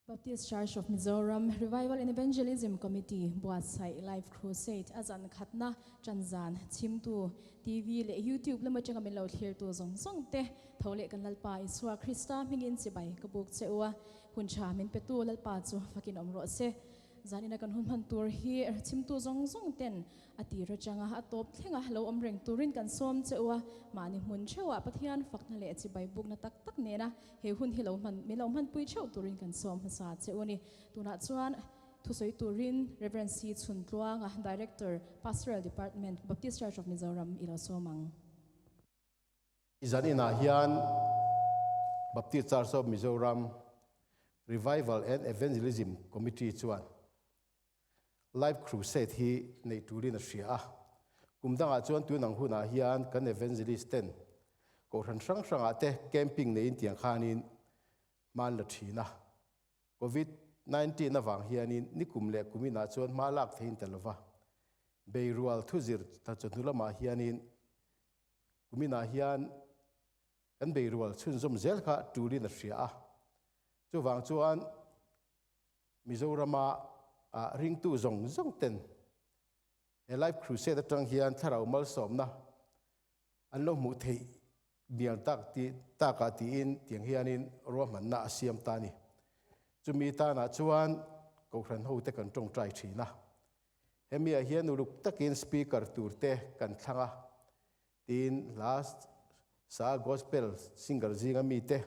Baptist Church of Mizoram Revival and Evangelism Committee buatsaih Life Crusade a zan khatna Ṭanzan chhimtu, TV leh YouTube lam aṭanga min lo thlirtu zawng zawng te tho leh kan Lalpa Isua Krista hmingin chibai ka buk che u a, hun ṭha min petu Lalpa chu fakin awm rawh se. Zanina kan hun hman tur hi chhimtu zawng zawng ten a tir aṭanga a tawp thlenga lo awm reng turin kan sawm che u a, mahni hmun ṭheuhah Pathian fakna leh chibai bukna tak tak nena he hun hi lo hman min lo hmanpui ṭheuh turin kan sawm hmasa che u a ni. Tunah chuan. Thusawi turin Rev. C. Chhuntluanga, Director, Pastoral Department, Baptist Church of Mizoram i lo sawm ang. I zan inah hian Baptist Church of Mizoram Revival and Evangelism Committee chuan Life Crusade hi neih turin a hria a. Kum dangah chuan tun ang hunah hian kan evangelist ten kohhran hrang hrangah te camping neiin tiang khanin hma an la thin a. Covid 19 avang hianin nikum leh kuminah chuan hma lak theihin ta lova, beirual thuzir ta chawhnu lamah hianin kuminah hian kan beirual chhunzawm zel kha tulin a hria a. Chuvang chuan Mizorama ringtu zawng zawng ten he Life Crusade atang hian thlarau malsawmna an lo hmuh theih bial tak ti takah tiin tiang hianin ruahmanna a siam ta a ni. Chumi tanah chuan Kohhran hote kan tawngtai thin a. Hemiah hian uluk takin speaker turte kan thlang a, tiin hla sa gospel singer zinga mite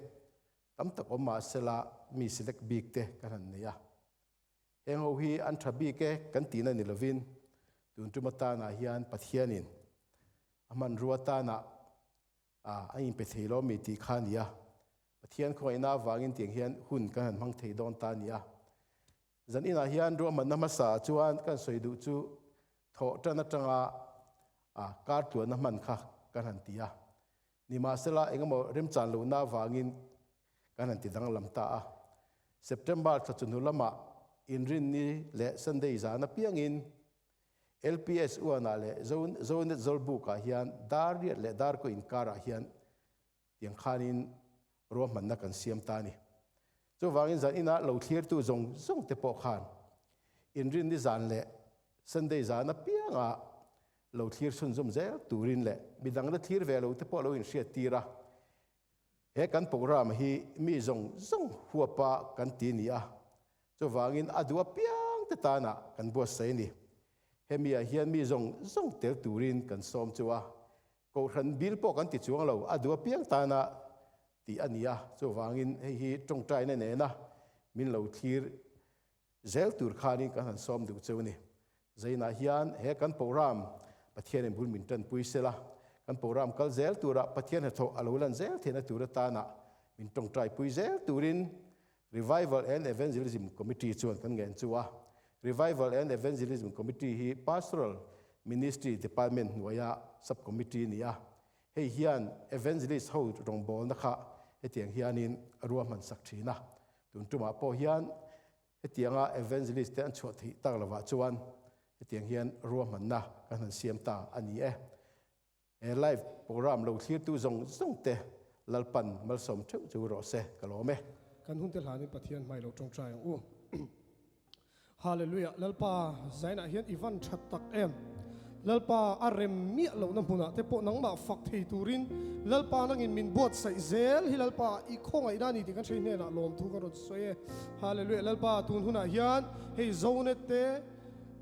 tam tak awm mahsela mi select bik te kan han nei a. Heng ho hi an tha bik e kan tihna ni lovin tun tum atanah hian Pathianin a hmanrua atanah a inpe thei lo mi tih kha a ni a. Pathian khawngaihna avangin tiang hian hun kan han hmang thei dawn ta a ni a. Zan inah hian ruahmanna hmasa chuan kan sawi duh chu thawh tan atanga kar tluanna hman kha kan han ti a. Nimahsela engemaw remchan lohna avangin kan han ti danglam ta a. September thla chunhu lamah Inrinni leh Sunday zan apiangin LPS uanah leh Zonet Zawlbukah hian dar riat leh dar kaw inkarah hian tiang khanin ruahmanna kan siam ta a ni. Chuvangin zan inah lo thlirtu zawng zawng te pawh khan Inrinni zan leh Sunday zan apianga lo thlir chhunzawm zel turin leh midang la thlir ve lo te pawh lo inhriattir a. He kan program hi mi zawng zawng huapa kan ti ni a, chuvangin a duh apiang te tana kan buatsaih a ni. Hemi ah hian mi zawng zawng tel turin kan sawm chu a, Kohhran bil pawh kan ti chuang lo, a duh apiang tana tih a ni a, chuvangin hei hi tawngtaina nena min lo thlir zel tur khanin kan han sawm duh cheu a ni. Zainah hian he kan program Pathianin bul min tanpui sela, kan program kal zel tura Pathian hnathawh a lo lan zel theihna tur atana min tawngtaipui zel turin Revival and Evangelism Committee chuan kan ngen chu a. Revival and Evangelism Committee hi Pastoral Ministry Department hnuaia sub-committee a ni a. Hei hian Evangelist ho rawngbawlna kha hetiang hianin a ruahman sak thin a. Tun tumah pawh hian Hetianga evangelist te an chhuah theih tak lovah chuan hetiang hian ruahmanna kan han siam ta a ni e. He live program lo thlirtu zawng zawng te Lalpan malsawm theuh chu rawh se ka lawm e. Kan hunte hlanin Pathian hmai lo tawngtai ang u. Hallelujah Lalpa zainah hian i van that tak em. Lalpa a rem miah lohna hmunah te pawh nangmah fak thei turin Lalpa nangin min buatsaih zel hi Lalpa i khawngaihna a ni tih kan hre hnenah lawmthu ka rawn sawi e. Hallelujah Lalpa tun hunah hian hei Zonet te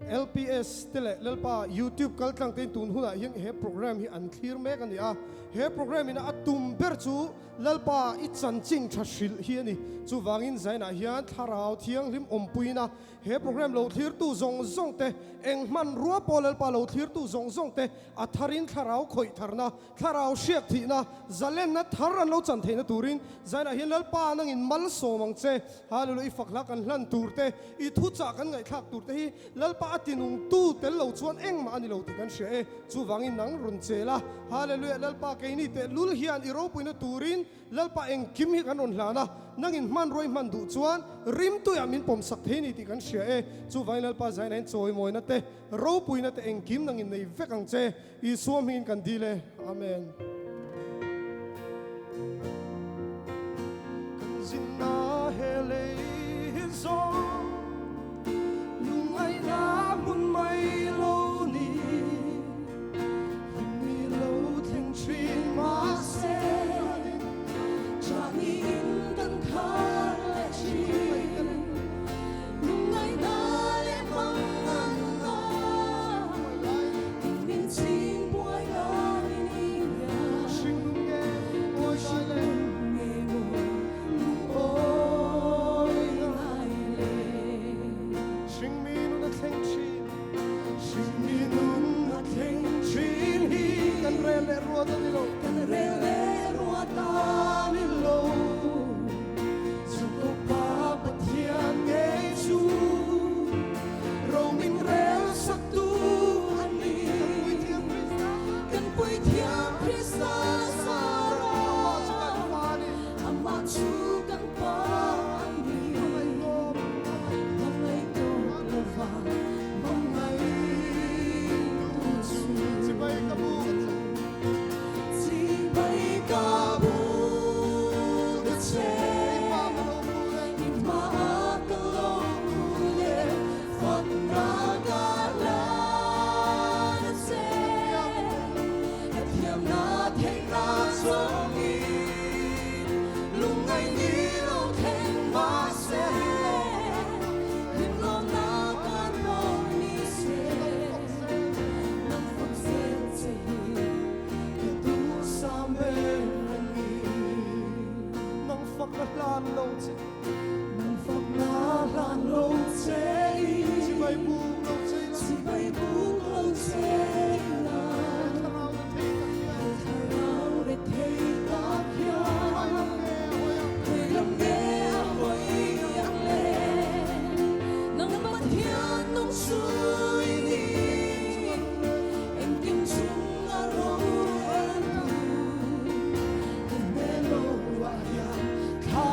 LPS te leh Lalpa YouTube kaltlang tein tun hunah hian he program hi an thlir mek a ni a. He program ina a tum ber chu Lalpa i chanchin tha hrilh hi a ni. Chuvangin zainah hian Thlarau Thianghlim awmpuina He program lo thlirtu zawng zawng te, eng hmanrua pawh Lalpa lo thlirtu zawng zawng te, a tharin thlarau khawih tharna, thlarau hriak thihna, zalenna thar an lo chan theihna turin zainah hian Lalpa nangin malsawm ang che. Hallelujah, i fak hla kan hlan tur te, i thuchah kan ngaihthlak tur te hi Lalpa a tinungtu tel lo chuan engmah a ni lo tih kan hria e. Chuvangin nang rawn chel a, Hallelujah, Lalpa keini tehlul hian i ropuina turin Lalpa engkim hi kan rawn hlan a, nangin hmanruai hman duh chuan rimtuiah min pawmsak thei ni tih kan hria e. Chuvangin Lalpa zaina hian chawimawina te, ropuina te engkim nangin nei vek ang che. Isua hmingin kan dil e. Amen. Kan zinna he lei hi thin zawng lungngaihna hmun mai lo ni hlim ni lo thleng thin mahse Chaniin kan khar leh thin lungngaihna leh manganna min ching buai lai ni a Hringnun nge mawi ngai le nge mawi lungawi ngai le Hringmi nun a thleng thin Hringmi nun a thleng thin hi kan rel leh ruat a ni lo Kan rel leh ruat a ni lo Chungkaw Pa Pathian ngei chu ro min rel sak tu a ni Kan Puithiam Krista Kan Puithiam Krista Amah chu kan Sara Pa a ni Amah chu kan Pa a ni Hmangaih Hmangaih tawp lova hmangaih tu chu Chibai ka buk a che Chibai ka buk a che I hma ka lo buk e I hma ka lo buk e Fakna ka hlan a che Ka thiamna theihna zawngin lungngaih ni lo thleng mahse hlim lawmna kan pawh ni se nang fak zel che hi ka duhsam ber a ni Nang fak na hlan lo che Nang fak na hlan lo che i Chibai buk lo che la Chibai buk lo che la Thlarau rethei tak hian Thlarau rethei tak hian Khawi lam nge a hawi ang Khawi lam nge a hawi ang le Nang Pathian nung chu i ni Engkim chung a rorel tu I hmel lo ah hian thla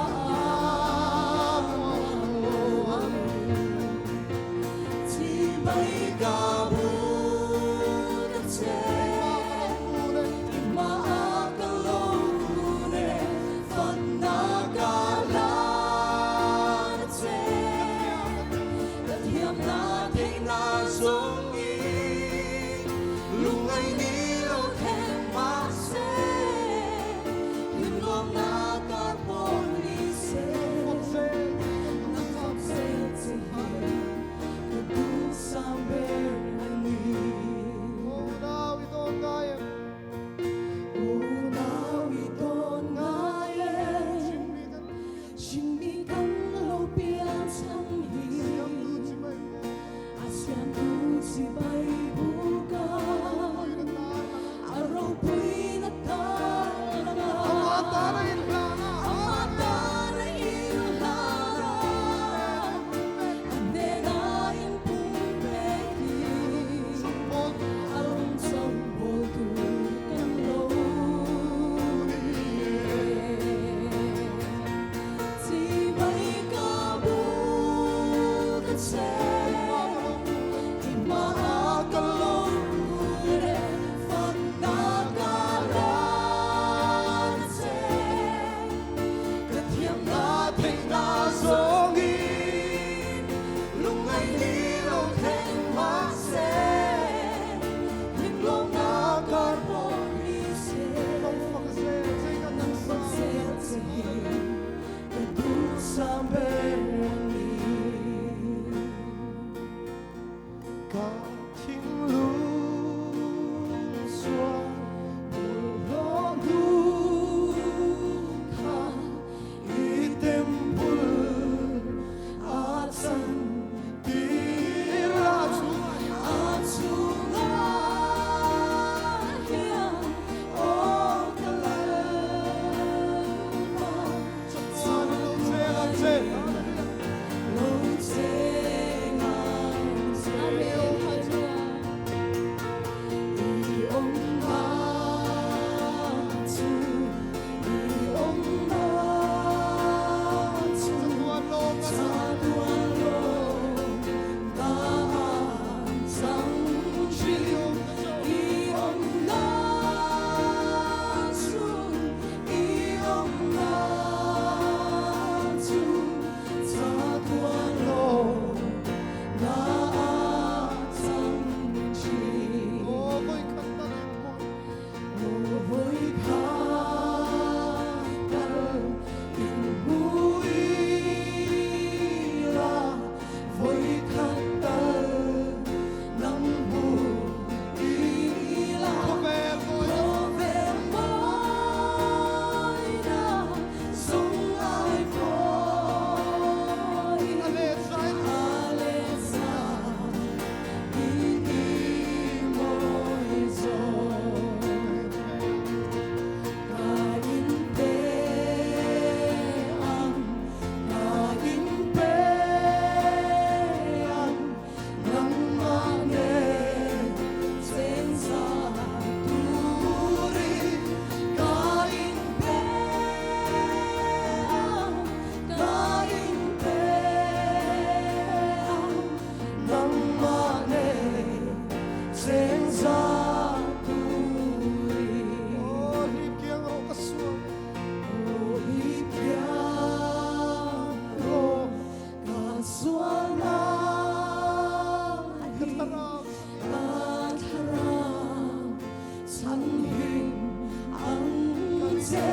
che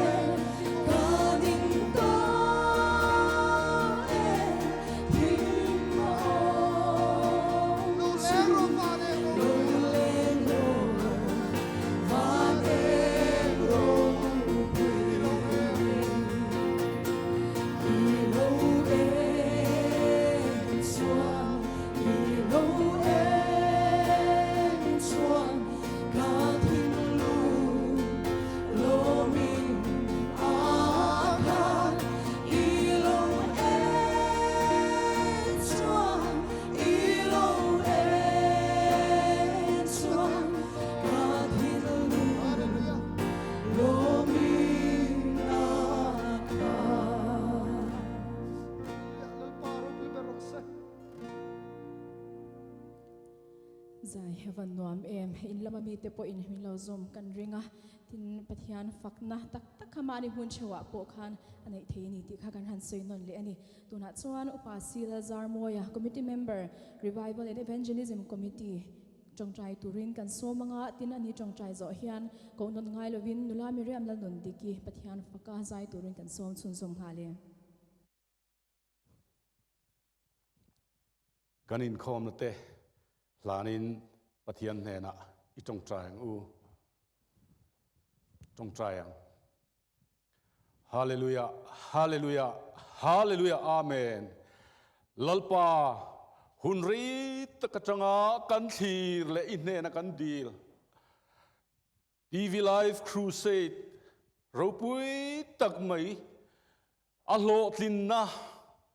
ka ning tawh e thim a awm chu lo leng rawh van eng ropui i lo eng chuan i lo eng chuan ka thinlung lawmin a khat i lo eng chuan i lo eng chuan ka thinlung lawmin a khat. Zai heaven nuam em in lama mi te pawh in min lo zawm kan ring a tin Pathian fakna tak tak kha mahni hmun theuhah pawh khan a neih thei a ni tih kha kan han sawi nawn leh a ni. Tunah chuan Upa Sila Zarmawia Committee Member Revival and Evangelism Committee tawngtai turin kan sawm anga tin a ni tawngtai zawh hian koh nawn ngai lovin nula Miriam Lalnundiki Pathian faka zai turin kan sawm chhunzawm nghal e. Kan inkhawmna te hlanin Pathian hnenah i tawngtai ang u. Tawngtai ang. Hallelujah, Hallelujah, Hallelujah, Amen. Lalpa, hun rei tak atanga kan thlir leh i hnena kan dil. TV Live Crusade ropui tak mai a hlawhtlinna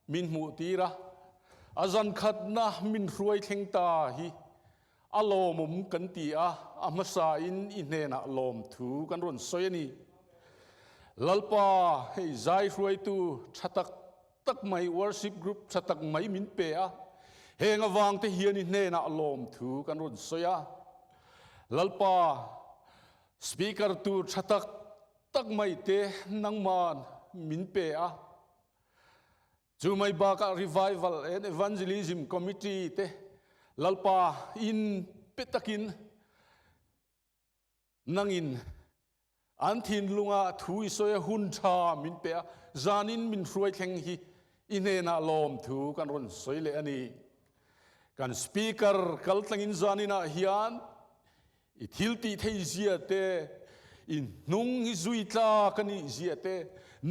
min hmuh tir a, a zankhatna min hruai thleng ta hi a lawmawm kan ti a, a hmasain i hnenah lawmthu kan rawn sawi a ni. Lalpa, hei zai hruaitu tha tak tak mai worship group tha tak mai min pe a, heng avang te hian i hnenah lawmthu kan rawn sawi a. Lalpa, speaker tur tha tak tak mai te nangman min pe a. Chu mai bakah Revival and Evangelism Committee te Lalpa in pe takin Nangin an thinlunga thu i sawi a hun tha min pe a, zanin min hruai thleng hi i hnenah lawmthu kan rawn sawi leh a ni. Kan Speaker kal tlangin zaninah hian i thil tih thei zia te, i hnung hi zui tlak a nih zia te,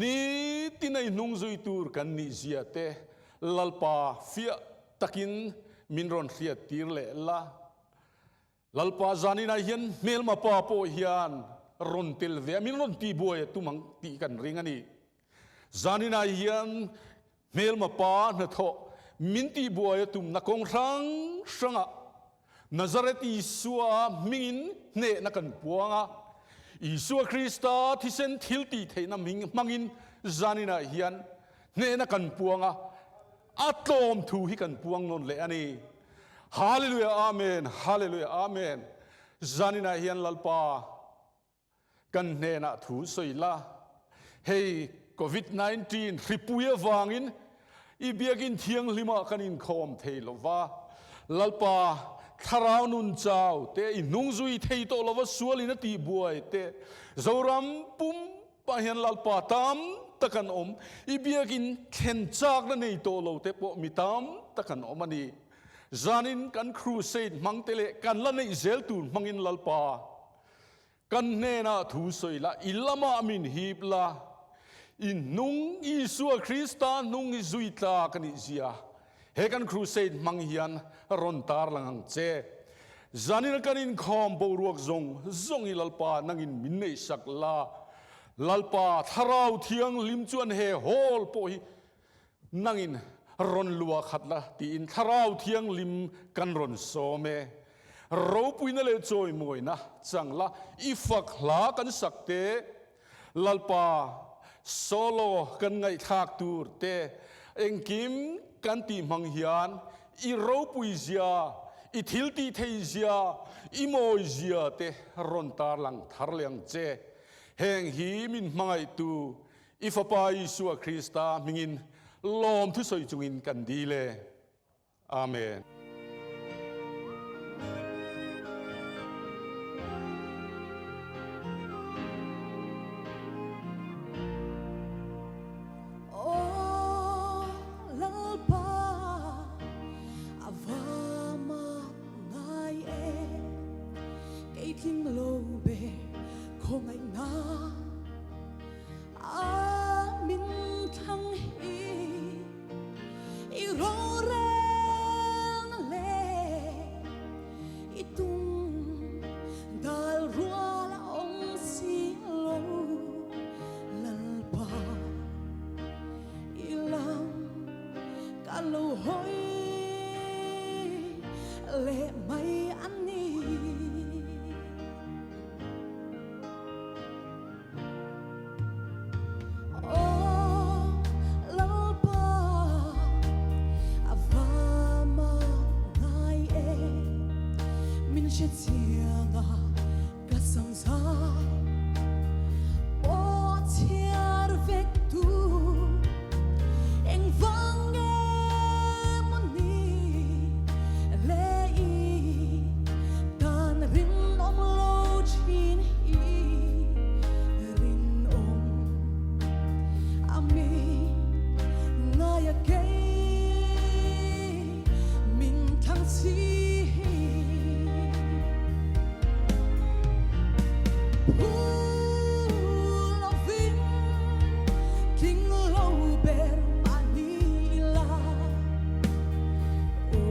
nitin a i hnung zui tur kan nih zia te Lalpa fiah takin min rawn hriattir leh la. Lalpa zaninah hian hmelma pa pawh hian rawn tel ve a, min rawn ti buai a tum ang tih kan ring a ni. Zaninah hian hmelma pa hnathawh min ti buai a tumna kawng hrang hrangah Nazareth Isua hmingin hnehna kan puang a, Isua Krista thisen thil tih theihna hming hmangin zaninah hian hnehna kan puang a, A tlawm thu hi kan puang nawn leh a ni. Hallelujah Amen Hallelujah Amen Zaninah hian Lalpa kan hnenah thu sawi la. Hei Covid 19 hripui avangin i biakin thianghlimah kan inkhawm thei lo va. Lalpa thlarau nun chau te i hnung zui thei tawh lova sualin a tihbuai te Zoram pum Pah hian Lalpa tam tak an awm, i biakin thlen chakna nei tawh lo te pawh mi tam tak an awm a ni. Zanin kan crusade hmang te leh kan la neih zel tur hmangin Lalpa kan hnenah thu sawi la, i lamah min hip la, i hnung Isua Krista hnung hi zui tlak a nih zia he kan crusade hmang hian rawn tarlang ang che. Zanin kan inkhawm boruak zawng zawng hi Lalpa nangin min neihsak la. Lalpa Thlarau Thianghlim chuan he hall pawh hi nangin rawn luah khat la tiin Thlarau Thianghlim kan rawn sawm e. Ropuina leh chawimawina chang la i fak hla kan sak te. Lalpa, solo kan ngaihthlak tur te engkim kan tih hmang hian i ropui zia, i thil tih thei zia, i mawi zia te rawn tarlang thar leh ang che. Heng hi min hmangaihtu i Fapa Isua Krista hmingin lawm thusawi chungin kan dil e. Amen. Khawngaihna a min thlang hi i rorelna leh i tum dal rual a awm si lo Lalpa i lam ka lo hawi leh mai a ni. Aw Lalpa a va mak ngai e, min hre chiang a ka sam zai pawh chhiar vek tu engvang nge maw ni le i Tan rinawm lo thin hi rinawm a mi ngaia kei min thlang si hi. Phu lovin tling lo ber mahni ila. Aw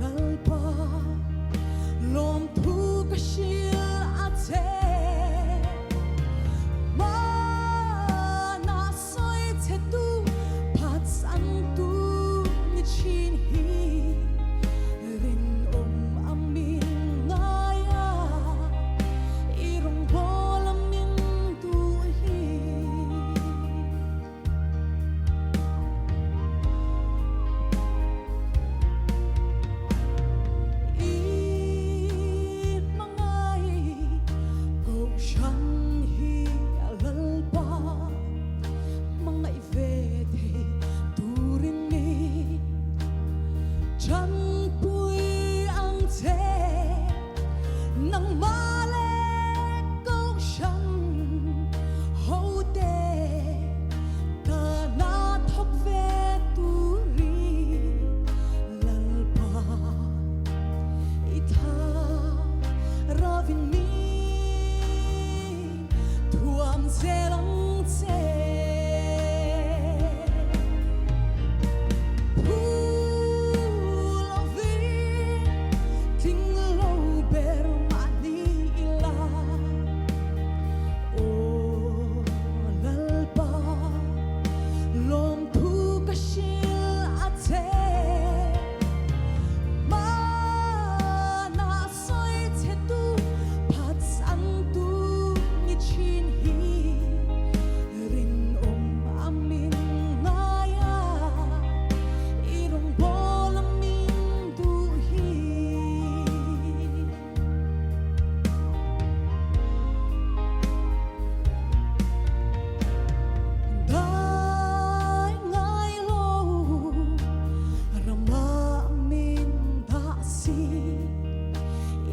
Lalpa, lawmthu ka hrilh a che. Hmanah sawi che tu phatsantu ni thin hi rinawm a min ngai a, i rawngbâwl a min duh hi. I hmangai Kohhran hi a Lalpa hmangaih ve thei turin mi chanpui ang che. Nangmah leh Kohhran hote tana thawk ve turin Lalpa i tha ravin mi thuam zel ang che. Phu lovin tling lo ber mahni ila. Aw Lalpa, lawmthu ka hrilh a che. Hmanah sawi che tu phatsantu ni thin hi rinawm a min ngai a, i rawngbâwl a min duh hi. Dai ngai lo ramah min dah si,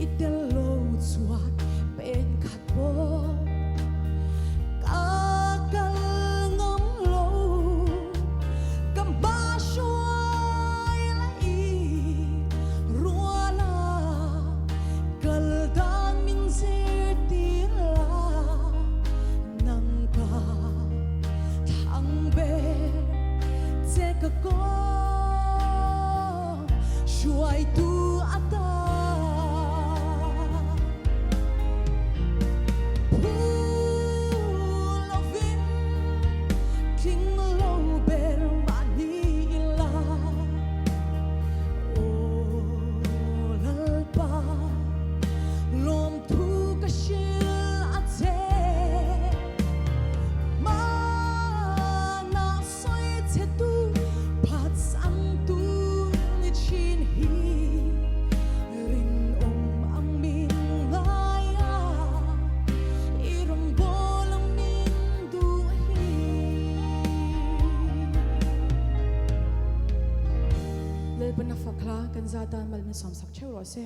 i tel lo chuan pen khat pawh ka kal ngam lo, ka hma hruai la i rual a kal dan min zirtir la, nang ka thlang ber che ka kawng hruaitu atan. Phu lovin tling lo ber mahni ila. Aw Lalpa, lawmthu ka hrilh a che. Hmanah sawi che tu phatsantu ni thin hi rinawm a min ngai a, i rawngbâwl a min duh hi. Lalpana fak hla kan za tan mal min sawmsak theuh rawh se.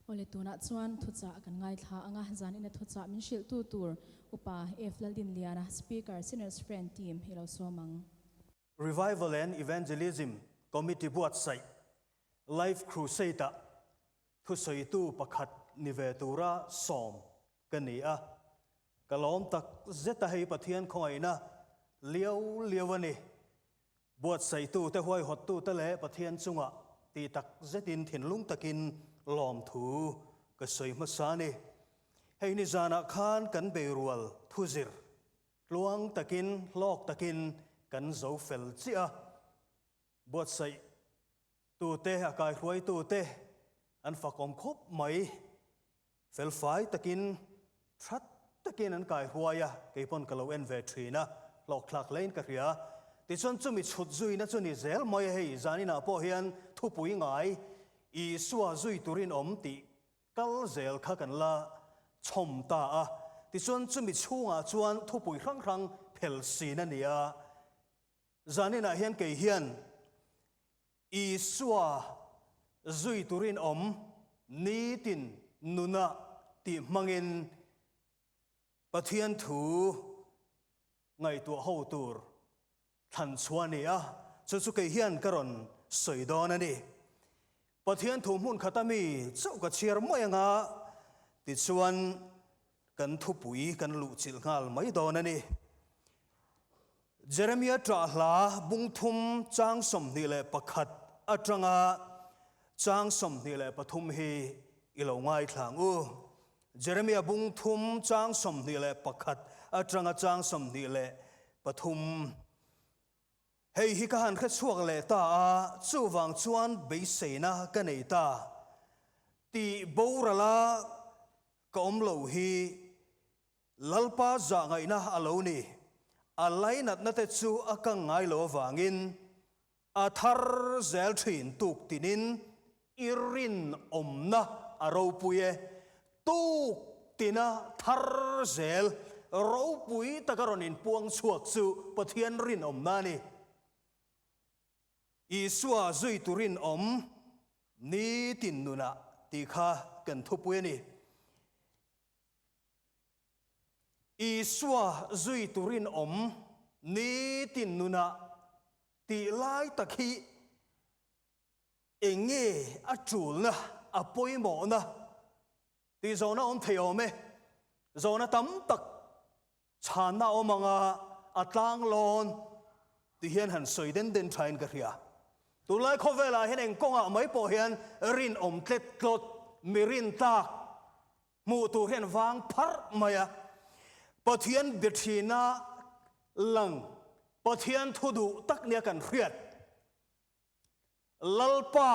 Awle tunah chuan thuchah kan ngaithla anga zanina thuchah min hrilhtu tur Upa F Laldinliana Speaker Sinners Friend Team i lo sawm ang. Revival and Evangelism Committee buatsaih Life Crusade-ah. Thusawitu pakhat ni ve tura sawm ka ni a, ka lawm tak zet a hei Pathian khawngaihna liau liau a ni. Buatsaihtu te huaihawttu te leh Pathian chungah tih tak zetin thinlung takin lawmthu ka sawi hmasa a ni. Hei nizanah khan kan beirual thuzir tluang takin hlawk takin kan zo fel chiah a, buatsaih Tute a kaihruaitute an fakawm khawp mai. Felfai takin, that takin an kaihruai a, kei pawn ka lo en ve thin a, hlawkthlak hlein ka hria. Tichuan chumi chhut zuina chu ni zel mai a hei, zaninah pawh hian thupui ngai Isua zui turin awm tih kal zel kha kan la chhawm ta a. Tichuan chumi chhungah chuan thupui hrang hrang phel sin a ni a. Zaninah hian kei hian Isua zui turin awm nitin nuna tih hmangin Pathian thu ngaihtuah ho tur thlan chhuah a ni a, chu chu kei hian ka rawn sawi dawn a ni. Pathian thu hmun khata mi chauh ka chhiar mai anga tichuan kan thupui kan luhchilh nghal mai dawn a ni. Jeremia ṭah hla bungthum chang 21 aṭanga chang 23 hi i lo ngaithla ang u. Jeremia bungthum chang 21 aṭanga chang 23. Hei hi ka han hre chhuak leh ta a, chuvang chuan beiseina ka nei ta. Tih borala ka awm lo hi Lalpa zahngaihna a lo ni. A lainatna te chu a kang ngai lo avangin a thar zel thin tuk tinin i rinawmna a ropui e. Tuk tina thar zel ropui taka rawn inpuang chhuak chu Pathian rinawmna a ni. Isua zui tu rinawm nitin nunah tih kha kan thupui a ni. Isua zui turin awm nitin nunah tih lai tak hi eng nge a tulna, a pawimawhna tih zawhna awm thei awm e. Zawhna tam tak chhanna awm anga a tlanglawn ti hian han sawi den den thain ka hria. Tunlai khawvelah hian eng kawngah mai pawh hian rinawm tlet tlawt, mi rintlak, Hmuh tur hian vang pharh mai a, Pathian biathina lang, Pathian thu duh tak nia kan hriat, Lalpa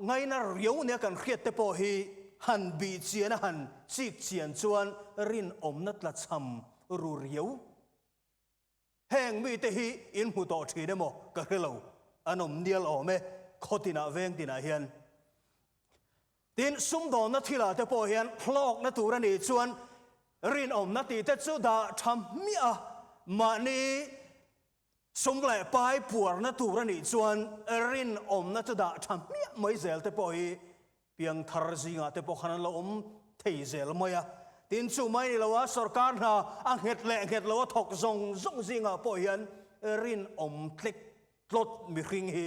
ngaina riau nia kan hriat te pawh hi han bih chian a han chik chian chuan rinawmna tlachham ru riau. Heng mite hi in hmu tawh thin emaw ka hre lo, an awm nial awm e, khaw tinah veng tinah hian. Tin, sumdawnna thilah te pawh hian hlawkna tur a nih chuan rinawmna tih te chu dah tha hmiah a, mahni sum leh pai puarna tur a nih chuan rinawmna chu dah tha hmiah mai zel te pawh hi Piangthar zingah te pawh khan an lo awm thei zel mai a. Tin, chu mai ni lo a, sorkar hna a nghet leh nghet lo a thawk zawng zawng zingah pawh hian rinawm tlek tlawt mihring hi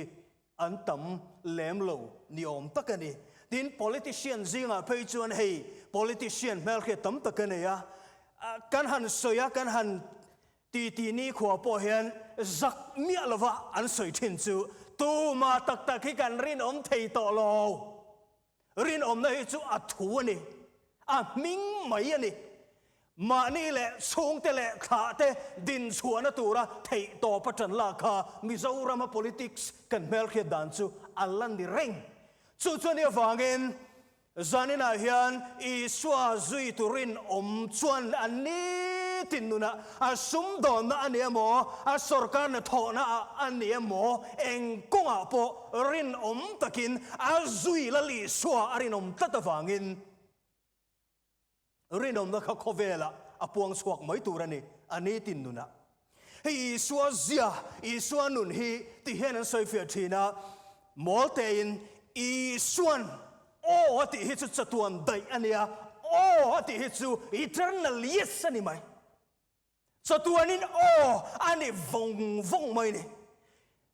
an tam lem lo ni awm tak a ni. Tin, politician zingah phei chuan hei politician hmelhriat tam tak a nei a, kan han sawi a, kan han Titi nikhua pawh hian zak miah lova an sawi thin chu tuma tak tak hi kan rinawm thei tawh lo. Rinawmna hi chu a thu a ni, a hming mai a ni. Mahni leh chhungte leh thlahte dinchhuahna tura theihtawp a tan lak kha Mizorama politics kan hmelhriat dan chu a la ni reng. Chu chu a nih avangin Zaninah hian Isua zui turin awm chuan a nitin nunah a sumdawnna a ni emaw, a sawrkarna thawhna ah a ni emaw, eng kawngah pawh rinawm takin a zui Lal Isua a rinawm tlat avangin rinawmna kha khawvelah a puang chhuak mai tur a ni, a nitin nunah. Hei Isua zia, Isua nun hi ti hian an sawi fiah thin a, mawl tein Isuan aw a tih hi chu chatuan daih a nia, aw a tih hi chu eternal yes a ni mai. Chatuanin aw a ni vawng vawng mai ni.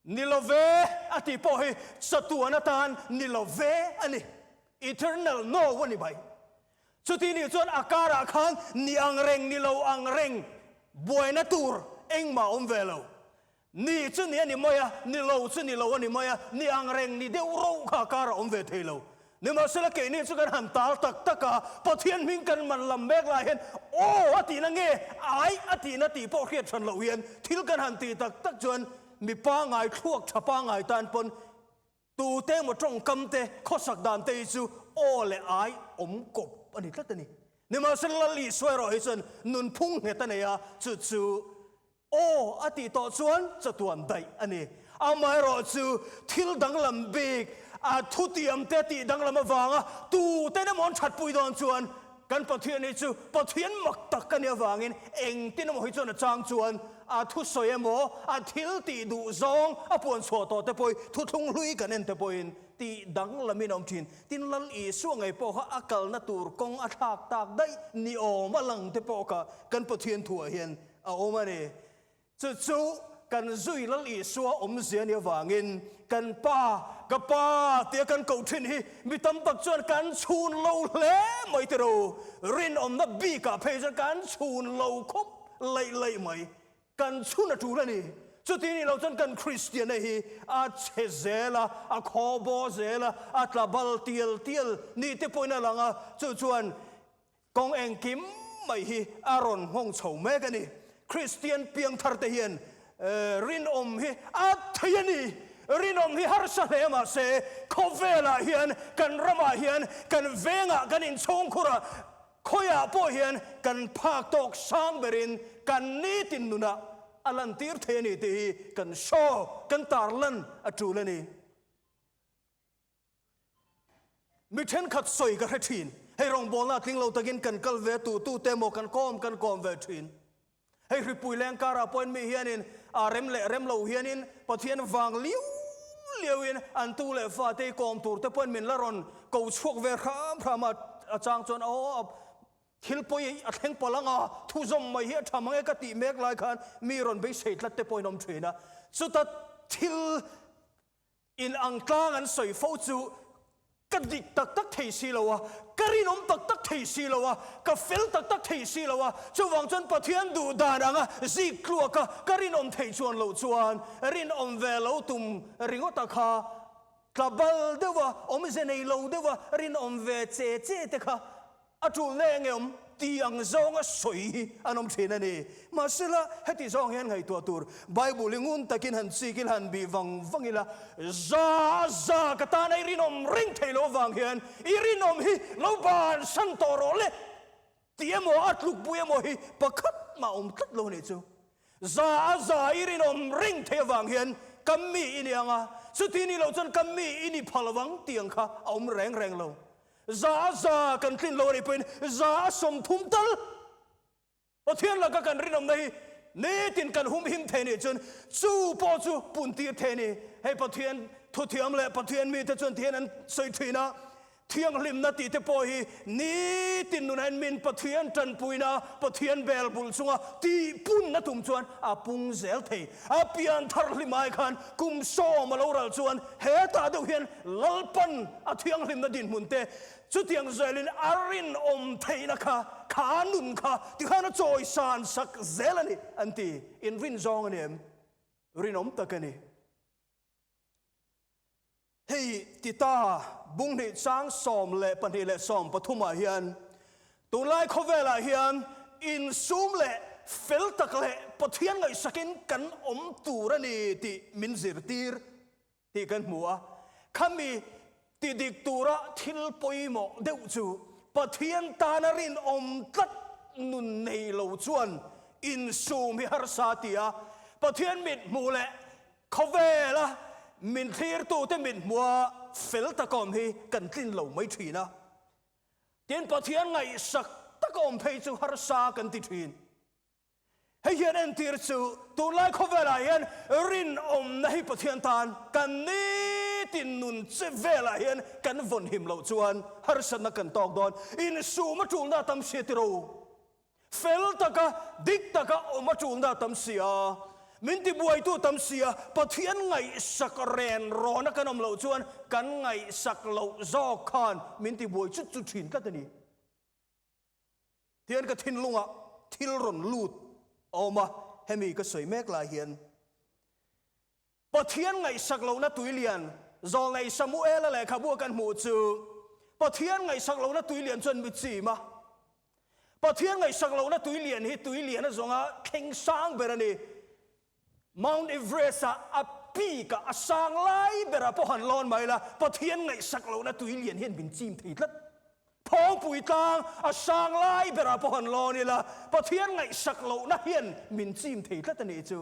Ni lo ve a tih pawh hi chatuan atan ni lo ve a ni. Eternal no a ni mai. Chuti nih chuan a karah khan ni ang reng ni lo ang reng buaina tur engmah a awm ve lo. Ni chu ni a ni mai a, ni lo chu ni lo a ni mai a, ni ang reng ni deuh roh kha a karah a awm ve thei lo. Nimahsela keini chu kan han tal tak tak a, Pathian hming kan man lam mek lai hian aw a tihna nge ai a tihna tih pawh hriat hran loh hian thil kan han tih tak tak chuan mi pangai thluak tha pangai tan pawn Tute emaw tawngkam te, khawsak dan te hi chu aw leh ai awm kawp a ni tlat a ni. Nimahsela Lal Isua erawh hi chuan nunphung nghet a nei a, chu chu aw a tih tawh chuan chatuan daih a ni. Amaherawh chu thil danglam bik, a thutiam te tih danglam avanga tuten emaw an thatpui dawn chuan Kan Pathian hi chu Pathian mak tak a nih avangin engtin emaw hi chuan a chang chuan a thusawi emaw, a thil tih duh zawng a puan chhuah tawh te pawhin thuthlung hlui kan en te pawhin tih danglamin a awm thin. Tin, Lal Isua ngei pawh kha a kalna tur kawng a thlak tak daih ni awm a lang te pawh kha kan Pathian thuah hian a awm a ni. Chu chu kan zui Lal Isua awmzia nih avangin kan Pa, ka Pa tia kan koh thin hi mi tam tak chuan kan chhun lo hle mai tiro. Rinawmna bikah phei chuan kan chhun lo khawp laih laih mai. Kan chhun a tul a ni. Chuti nih loh chuan kan Kristianna hi a chhe zel a, a khaw baw zel a, a tla bal tial tial ni te pawhin a lang a, chu chuan Kawng engkim mai hi a rawn nghawng chho mek a ni. Kristian piangthar te hian rinawm hi a thei a ni. Rinawm hi harsa hle mahse khawvelah hian, kan ramah hian, kan vengah, kan inchhungkhurah, khawiah pawh hian kan phak tawk sang berin kan nitin nunah a lantir thei a ni tih hi kan show, kan tarlan a tul a ni. Mi thenkhat sawi ka hre thin. Hei rawngbawlna tling lo takin kan kal ve tu tu te maw kan kawm kan kawm ve thin. Hei hripui leng karah pawhin mi hianin a rem leh rem lo hianin Pathian vang liu liauin an tu leh fate i kawm tur te pawhin min la rawn ko chhuak ve hram hram a, a chang chuan aw thil pawi a thleng palh ang a, thu zawm mai hi a tha mang e ka tih mek lai khan mi rawn beisei tlat te pawhin awm thin a. Chuta thil In ang tlang an sawi fo chu ka dik tak tak thei si lo a, ka rinawm tak tak thei si lo a, ka fel tak tak thei si lo a, chuvang chuan Pathian duh dan anga zik tluak a ka rinawm theih chuan loh chuan rinawm ve lo tum ringawta kha tla bal deuh a, awmze nei lo deuh a rinawm ve che che te kha A tul nge nge awm ti ang zawnga sawi hi an awm thin a ni. Mahsela, heti zawng hian ngaihtuah tur Bible hi ngun takin han chik ila, han bih vang vang ila, za za ka tana i rinawm reng thei lo vang hian i rinawm hi lo bansan tawh rawh le tih emaw a tlukpui emaw hi pakhat mah awm tlat lo a nih chu. Za a za i rinawm reng thei avang hian ka mi i ni ang a, chuti ni lo chuan ka mi i ni pha lovang tih ang kha a awm reng reng lo. Za a za kan tlin lo a nih pawhin za a 30 tal Pathian laka kan rinawmna hi nitin kan humhim thei nih chuan chu pawh chu puntir thei a ni. Hei Pathian thuthiam leh Pathian mite chuan tihian an sawi thin a, Thianghlimna tih te pawh hi nitin nunah hian min Pathian tanpuina, Pathian bel bul chunga tihpunna tum chuan a pung zel thei. A pian thar hlim ai khan kum 10 a lo ral chuan hetah deuh hian Lalpan a thianghlimna dinhmun te chutiang zelin a rinawm theihna kha, kha nun kha tikhan a chawisan sak zel a ni an ti. Inrin zawng a ni em? Rinawm tak a ni. Hei Tita bunghnih chang 12 leh 13 ah hian tunlai khawvelah hian insum leh fel tak leh Pathian ngaihsakin kan awm tur a ni tih min zirtir tih kan hmu a. Khami ti dik tura thil pawimawh deuh chu Pathian tana rinawm tlat nun nei lo chuan insum hi harsa ti a, Pathian mithmuh leh Khawvela min thlirtute min hmua fel tak awm hi kan tlin lo mai thin a. Tin, Pathian ngaihsak tak awm phei chu harsa kan ti thin. Hei hian entir chu tunlai khawvelah hian rinawmna hi Pathian tan kan nitin nun che velah hian kan vawn him loh chuan harsatna kan tawk dawn. Insum a tulna a tam sia tiro. Fel taka, dik taka awm a tulna a tam si a. Min tibuaitu tam si a, Pathian ngaihsak ren rawna kan awm loh chuan kan ngaihsak loh zawk khan min tibuai chut chut thin tlat a ni. Tihian ka thinlungah thil rawn lut a awm a, hemi ka sawi mek lai hian Pathian ngaihsak lohna tuilian Zawlnei Samuela lehkhabu a kan hmuh chu Pathian ngaihsak lohna tuilian chuan mi chim a. Pathian ngaihsak lohna tuilian hi tuilian a zawnga thleng sang ber a ni. Mount Everest-a a peak-a a sang lai berah pawh han lawn mai la, Pathian ngaihsak lohna tuilian hian min chim thei tlat. Thawngpui tlang a sang lai berah pawh han lawn ila, Pathian ngaihsak lohna hian min chim thei tlat a nih chu.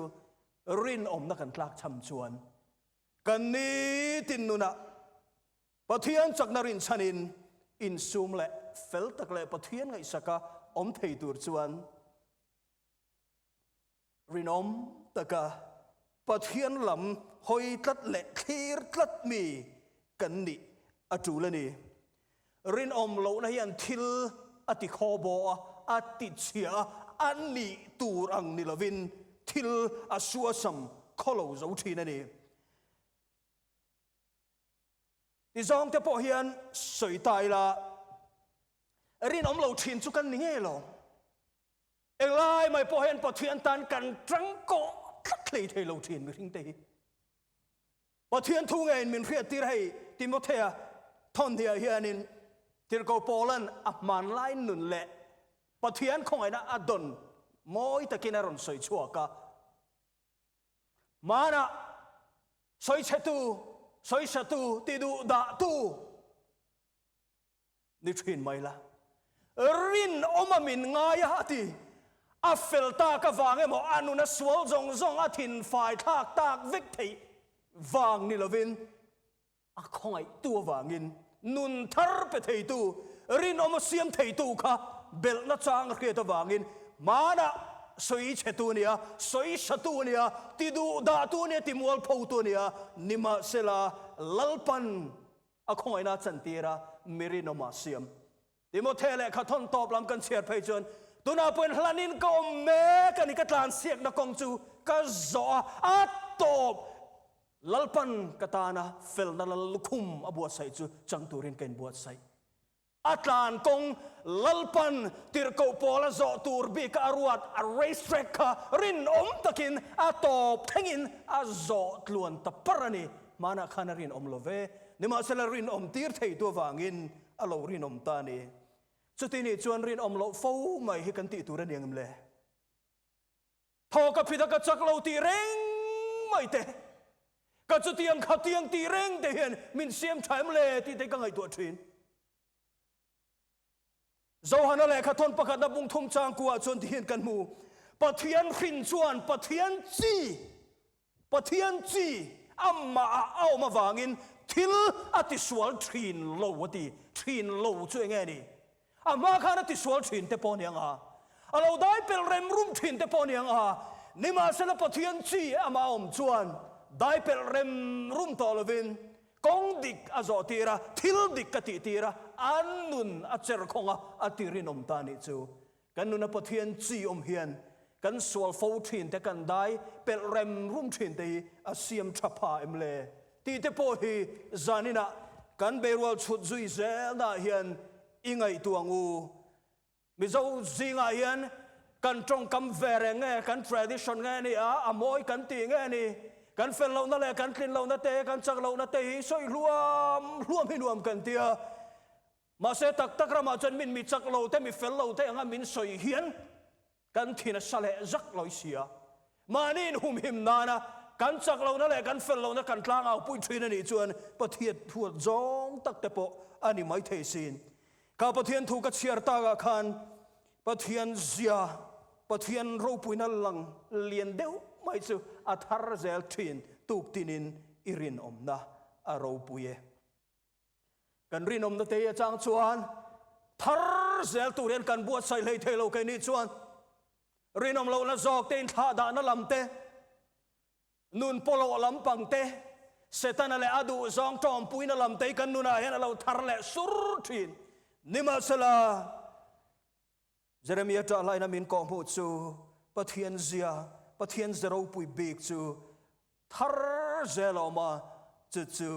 Rinawmna kan tlak cham chuan kan nitin nunah Pathian chakna rinchhanin insum leh fel tak leh Pathian ngaihsaka awm thei tur chuan rinawm taka Pathian lam hawi tlat leh thlir tlat mi kan nih a tul a ni. Rinawm lohna hian thil a ti khaw baw a, a ti chhia a, a nih tur ang ni lovin thil a suasam khaw lo zo thin a ni. Ti zawng te pawh hian sawi ta ila, rinawm lo thin chu kan ni ngei lo. Englai mai pawh hian Pathian tan kan tangkawh tlat hlei thei lo thin mihring te hi. Pathian thu ngeiin min hriattir hei Timothea thawnhniah hianin Tirhkoh Paulan a hmanlai nun leh Pathian khawngaihna a dawn mawi takin a rawn sawi chhuak a. Hmanah sawichhetu, sawisatu, tiduhdahtu ni thin mai la. Rinawma min ngai a, a ti. A fel tak avang emaw, a nuna sual zawng zawng a thinfai thlak tak vek theih vang ni lovin, a khawngaihtu avangin nun thar pe theitu, rinawma siam theitu kha belhna chang a hriat avangin hmanah sawi chhetu a nia, sawi satu a nia, ti duhdahtu a nia, ti mualphotu a nia, nimahsela Lalpan a khawngaihna a chantir a, mi rinawmah siam. Timothea lehkha thawn tawp lam kan chhiar phei chuan, Tunah pawhin hlanin ka awm mek a ni, ka tlansiakna kawng chu ka zawh a, a tawp Lalpan ka tana felna lal lukhum a buatsaih chu chang turin ka inbuatsaih. A tlan kawng Lalpan tirhkoh pawl a zawh tur bika a ruat a race track kha rinawm takin a tawp thlengin a zawh tluan ta par a ni. Hmanah khan a rinawm lo ve. Nimahsela rinawm tir theitu avangin a lo rinawm ta a ni. Chuti nih chuan rinawm loh fo mai hi kan tih tur a ni ang em le? Thaw ka phit a ka chak lo tih reng mai te, ka chutiang khatiang tih reng te hian min siam tha em le tih te ka ngaihtuah thin. Johana lehkha thawn pakhatna bung thum changkuah chuan ti hian kan hmu, Pathian hrin chuan Pathian chi, Pathian chi amah ah a awm avangin thil a tisual thin lo a ti. Thin lo chu enge ni? A hma khan a tisual thin te pawh a ni ang a, a lo dai pelh rem rum thin te pawh a ni ang a, nimahsela Pathian chi amah a awm chuan dai pelh rem rum tawh lovin Kawng dik a zawh tir a, thil dik ka tih tir a, an nun a cher khawng a, a ti rinawm ta nih chu. Kan nuna Pathian chi awm hian kan sual fo thin te, kan dai pelh rem rum thin te hi a siam tha pha em le? Tih te pawh hi zaninah kan beirual chhut zui zelnaah hian i ngaihtuah ang u. Mizo zingah hian kan tawngkam ve reng nge, kan tradition nge ni a, a mawi kan tih nge ni? Kan fel lohna leh kan tlin lohna te, kan chak lohna te hi sawi hluam hluam hi nuam kan ti a. Mahse tak tak ramah chuan min mi chak lo te, mi fel lo te anga min sawi hian kan thin a sa leh zak lo i sia. Mahni inhumhim nana kan chak lohna leh kan fel lohna kan tlangau pui thin a nih chuan Pathian huat zawng tak te pawh a ni maithei sin. Ka Pathian thu ka chhiar takah khan Pathian zia, Pathian ropuina lang lian deuh mai chu a thar zel thin tuk tinin i rinawmna a ropui e. Kan rinawmna te atang chuan thar zel tur hian kan buatsaih hlei thei lo keini chuan rinawm lohna zawk te inthlahdahna lam te, Nun pawlawh lampang te, Setana leh a duhzawng tawmpuina lam te hi kan nunah hian a lo thar leh sur thin. Nimahsela, Jeremia ṭah hlaina min kawhhmuh chu Pathian zia, Pathian ze ropui bik chu thar zel a awm a, chu chu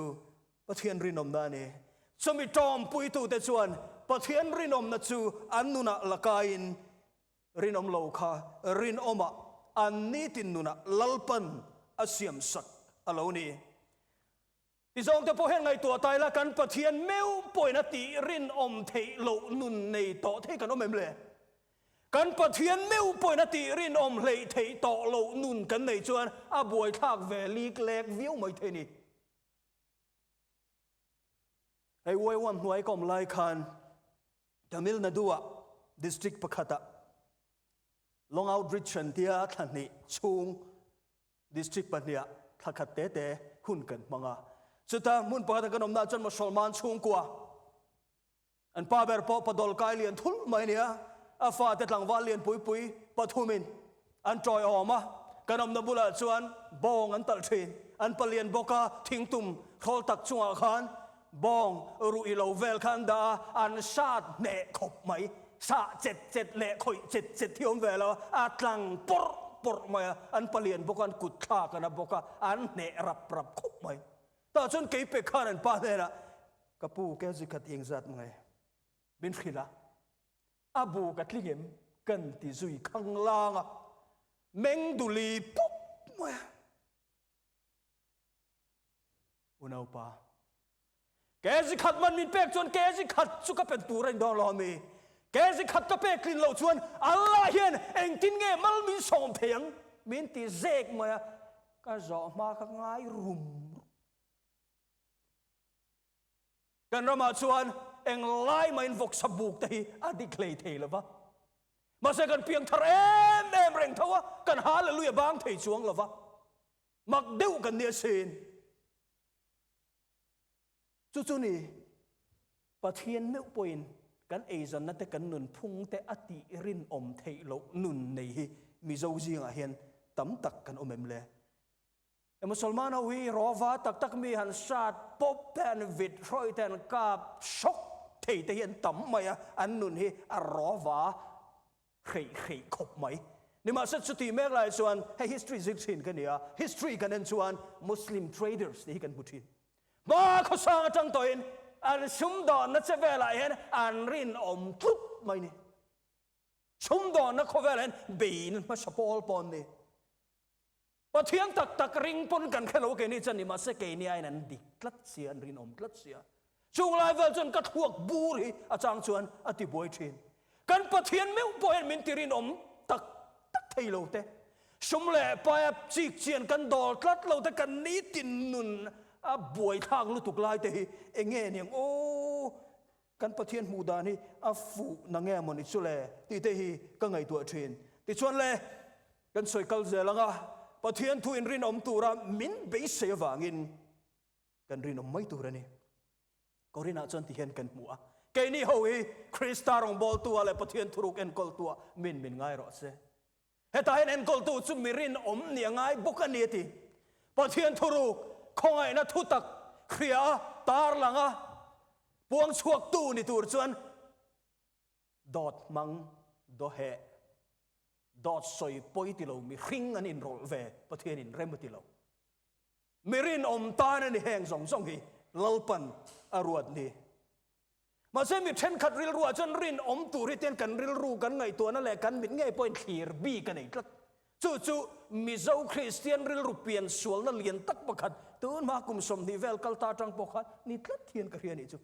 Pathian rinawmna a ni. Chumi tawmpuitute chuan Pathian rinawmna chu an nunah lakaiin rinawm lo kha rinawmah an nitin nunah Lalpan a siamsak a lo ni. Tizawngte pawh hian ngaihtuah ta ila kan Pathian meuh pawhin a tih rinawm theih loh nun nei tawh thei kan awm em le? Kan Pathian meuh pawhin a tih rinawm hleih theih tawh loh nun kan neih chuan a buaithlak ve lik lek viau mai thei ni. Hei Uaiuam hnuai ka awm lai khan Tamil Nadu-ah district pakhatah Long Outreach an tia thla hnih chhung District pahniha thla khat te te hun kan hmang a. Chuta hmun pakhata kan awmnaah chuan Mosolman chhungkua an pa ber pawh padawlh kai lian thulh mai a ni a, a fate tlangval lian pui pui pathumin an tawiawm a, kan awmna bulah chuan bawng an talh thin. An palian bawk a, thingtum hrawl tak chungah khan bawng ruh i lo vel kha an dah a, an sat hneh khawp mai. Sah chet chet leh khawih chet chet hi awm ve lo a, a tlang pawrh pawrh mai a, an palian bawk a, an kut thlak a na bawk a, an hneh rap rap khawp mai. Tah chuan kei pe khan an pa hnenah, Ka pu, ke zikhat eng zat nge min hrilh a, a bu ka tling em? kan ti zui khang lang a, meng duli pup mai a. Unaupa, Kg khat man min pek chuan kg khat chu ka pen tur a ni dawn lo ami? Kg khat ka pek tlin loh chuan Allah hian engtin nge mal min sawm thei ang? Min ti zek mai a, ka zawh hma kha ngai rum rum. Kan ramah chuan eng lai mahin vawksa buk te hi a dik hlei thei lo va. Mahse kan piang thar em em reng tho a, kan hallelujah bang thei chuang lo va. Mak deuh kan ni asin. Chu chu ni, Pathian meuh pawhin kan eizanna te kan nunphung te a tih rinawm theih loh nun nei hi Mizo zingah hian tam tak kan awm em le? E Musalman ho hi rawva tak tak mi han sat pawp te han vit hrawih te han kap hrawk thei te hi an tam mai a, an nun hi a rawva hreih hreih khawp mai. Nimahse chutih mek lai chuan hei history zir thin ka ni a, history kan en chuan Muslim traders tih hi kan hmu thin. Hma khawsang atang tawhin an sumdawnna che velah hian an rinawm tlut mai ni. Sumdawnna khawvelah hian bein hmasa pawl pawh an ni. Pathian tak tak ring pawn kan hre lo keini chuan nimahse keini aiin an dik tlat sia, an rinawm tlat sia. Chung lai vel chuan ka thluak bur hi a chang chuan a ti buai thin. Kan Pathian meuh pawh hian min ti rinawm tak tak thei lo te. Sum leh paia chik chian kan dawl tlat lo te kan nitin nun a buai thlak lutuk lai te hi enge niang aw Kan Pathian hmuh dan hi a fuh na nge maw ni chu le tih te hi ka ngaihtuah thin. Tichuan le, kan sawi kal zel ang a, Pathian thu in rinawm tura min beisei avangin kan rinawm mai tur a ni. Korinah chuan ti hian kan hmu a, keini ho hi Krista rawngbawltua leh Pathian thuruk enkawltua min min ngai rawh se. Hetah hian enkawltu chu mi rinawm ni a ngai bawk a ni a ti. Pathian thuruk, khawngaihna thutak hria a, tarlang a, puang chhuaktu ni tur chuan dawt hmang dawheh, dawt sawi pawi ti lo mihring an inrawlh ve Pathianin rem a ti lo. Mi rinawm tan a ni heng zawng zawng hi Lalpan a ruat ni. Mahse mi thenkhat rilruah chuan rinawm tur hi tian kan rilru kan ngaihtuahna leh kan mit ngei pawhin thlir bik a nei tlat. Chu chu Mizo Kristian rilru pian sualna lian tak pakhat tun hma kum 20 vel kal ta atang pawh khan ni tlat hian ka hria a nih chu.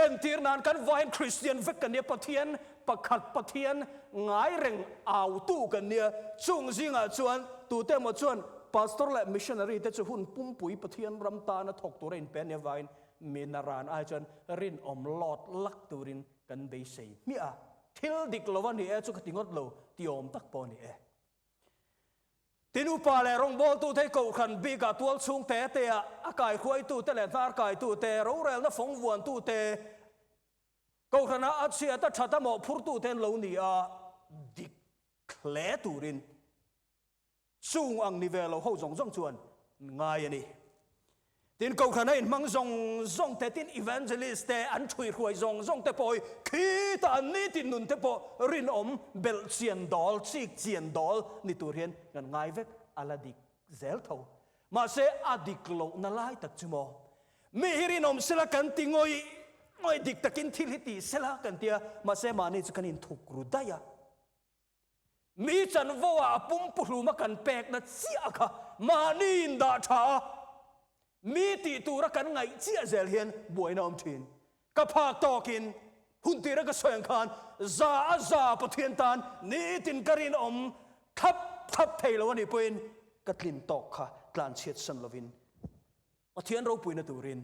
Entir nan kan vain Kristian vek kan nia, Pathian pakhat Pathian ngai reng autu kan nia, chung zingah chuan tute emaw chuan Pastor leh Missionary te chu hun pumpui Pathian ram tana thawk tura inpe a nia vain mi naran ai chuan rinawm lawt lak turin kan beisei hmiah a, thil dik lo a ni e chu ka ti ngawt lo, ti awm tak pawh a ni e. Tin upa leh rawngbawltute hi kohhran bikah tual chhung te te ah a kaihruaitute leh hnar kaitute, rorelna fawng vuantute, kohhranah a chhiat a that a mawhphurtute an lo ni a, dik hle turin chung ang ni ve lo ho zawng zawng chuan ngai a ni. Tin, Kohhrana inhmang zawng zawng te, tin Evangelist te, an ṭhuihruai zawng zawng te pawh hi khitah an nitin nun te pawh rinawm belh chian dawl, chik chian dawl ni tur hian kan ngai vek a la dik zel tho. Mahse, a dik lohna lai tak chu maw? Mi hi rinawm sela kan ti ngawih ngawih dik takin thil hi ti sela kan ti a, mahse mahni chu kan inthuk ru daih a. Mi chanvo ah a pumpuhluma kan pekna chiah kha mahni in dah tha a, mi tih tura kan ngaih chiah zel hian buaina awm thin. Ka phak tawkin hun tira ka sawi ang khan za a za Pathian tan nitin ka rinawm thlap thlap thei lo a nih pawhin ka tlin tawk kha tlanchhiat san lovin Pathian ropuina turin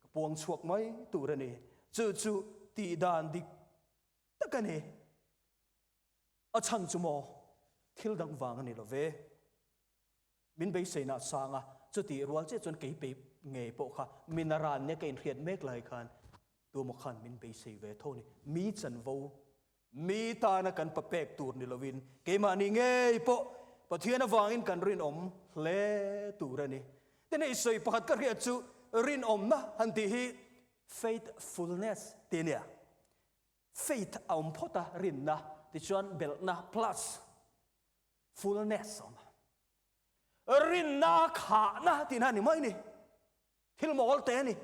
ka puang chhuak mai tur a ni. Chu chu tihdan dik tak a ni. A chhan chu maw? Thil dang vang a ni lo ve. Min beiseina a sang a, chutih rual chiah chuan kei pe ngei pawh kha min a ran nia ka inhriat mek lai khan tuemaw khan min beisei ve tho a ni. Mi chanvo, mi tana kan papek tur ni lovin keimahni ngei pawh Pathian avangin kan rinawm hle tur a ni. Tin hei sawi pakhat ka hriat chu rinawmna han tih hi faithfulness tih a nia. Faith a awm phawt a, rinna, tichuan belhna plus fullness a awm a. Rinna a khahna tihna a ni mai ni. Thil mawl te a ni.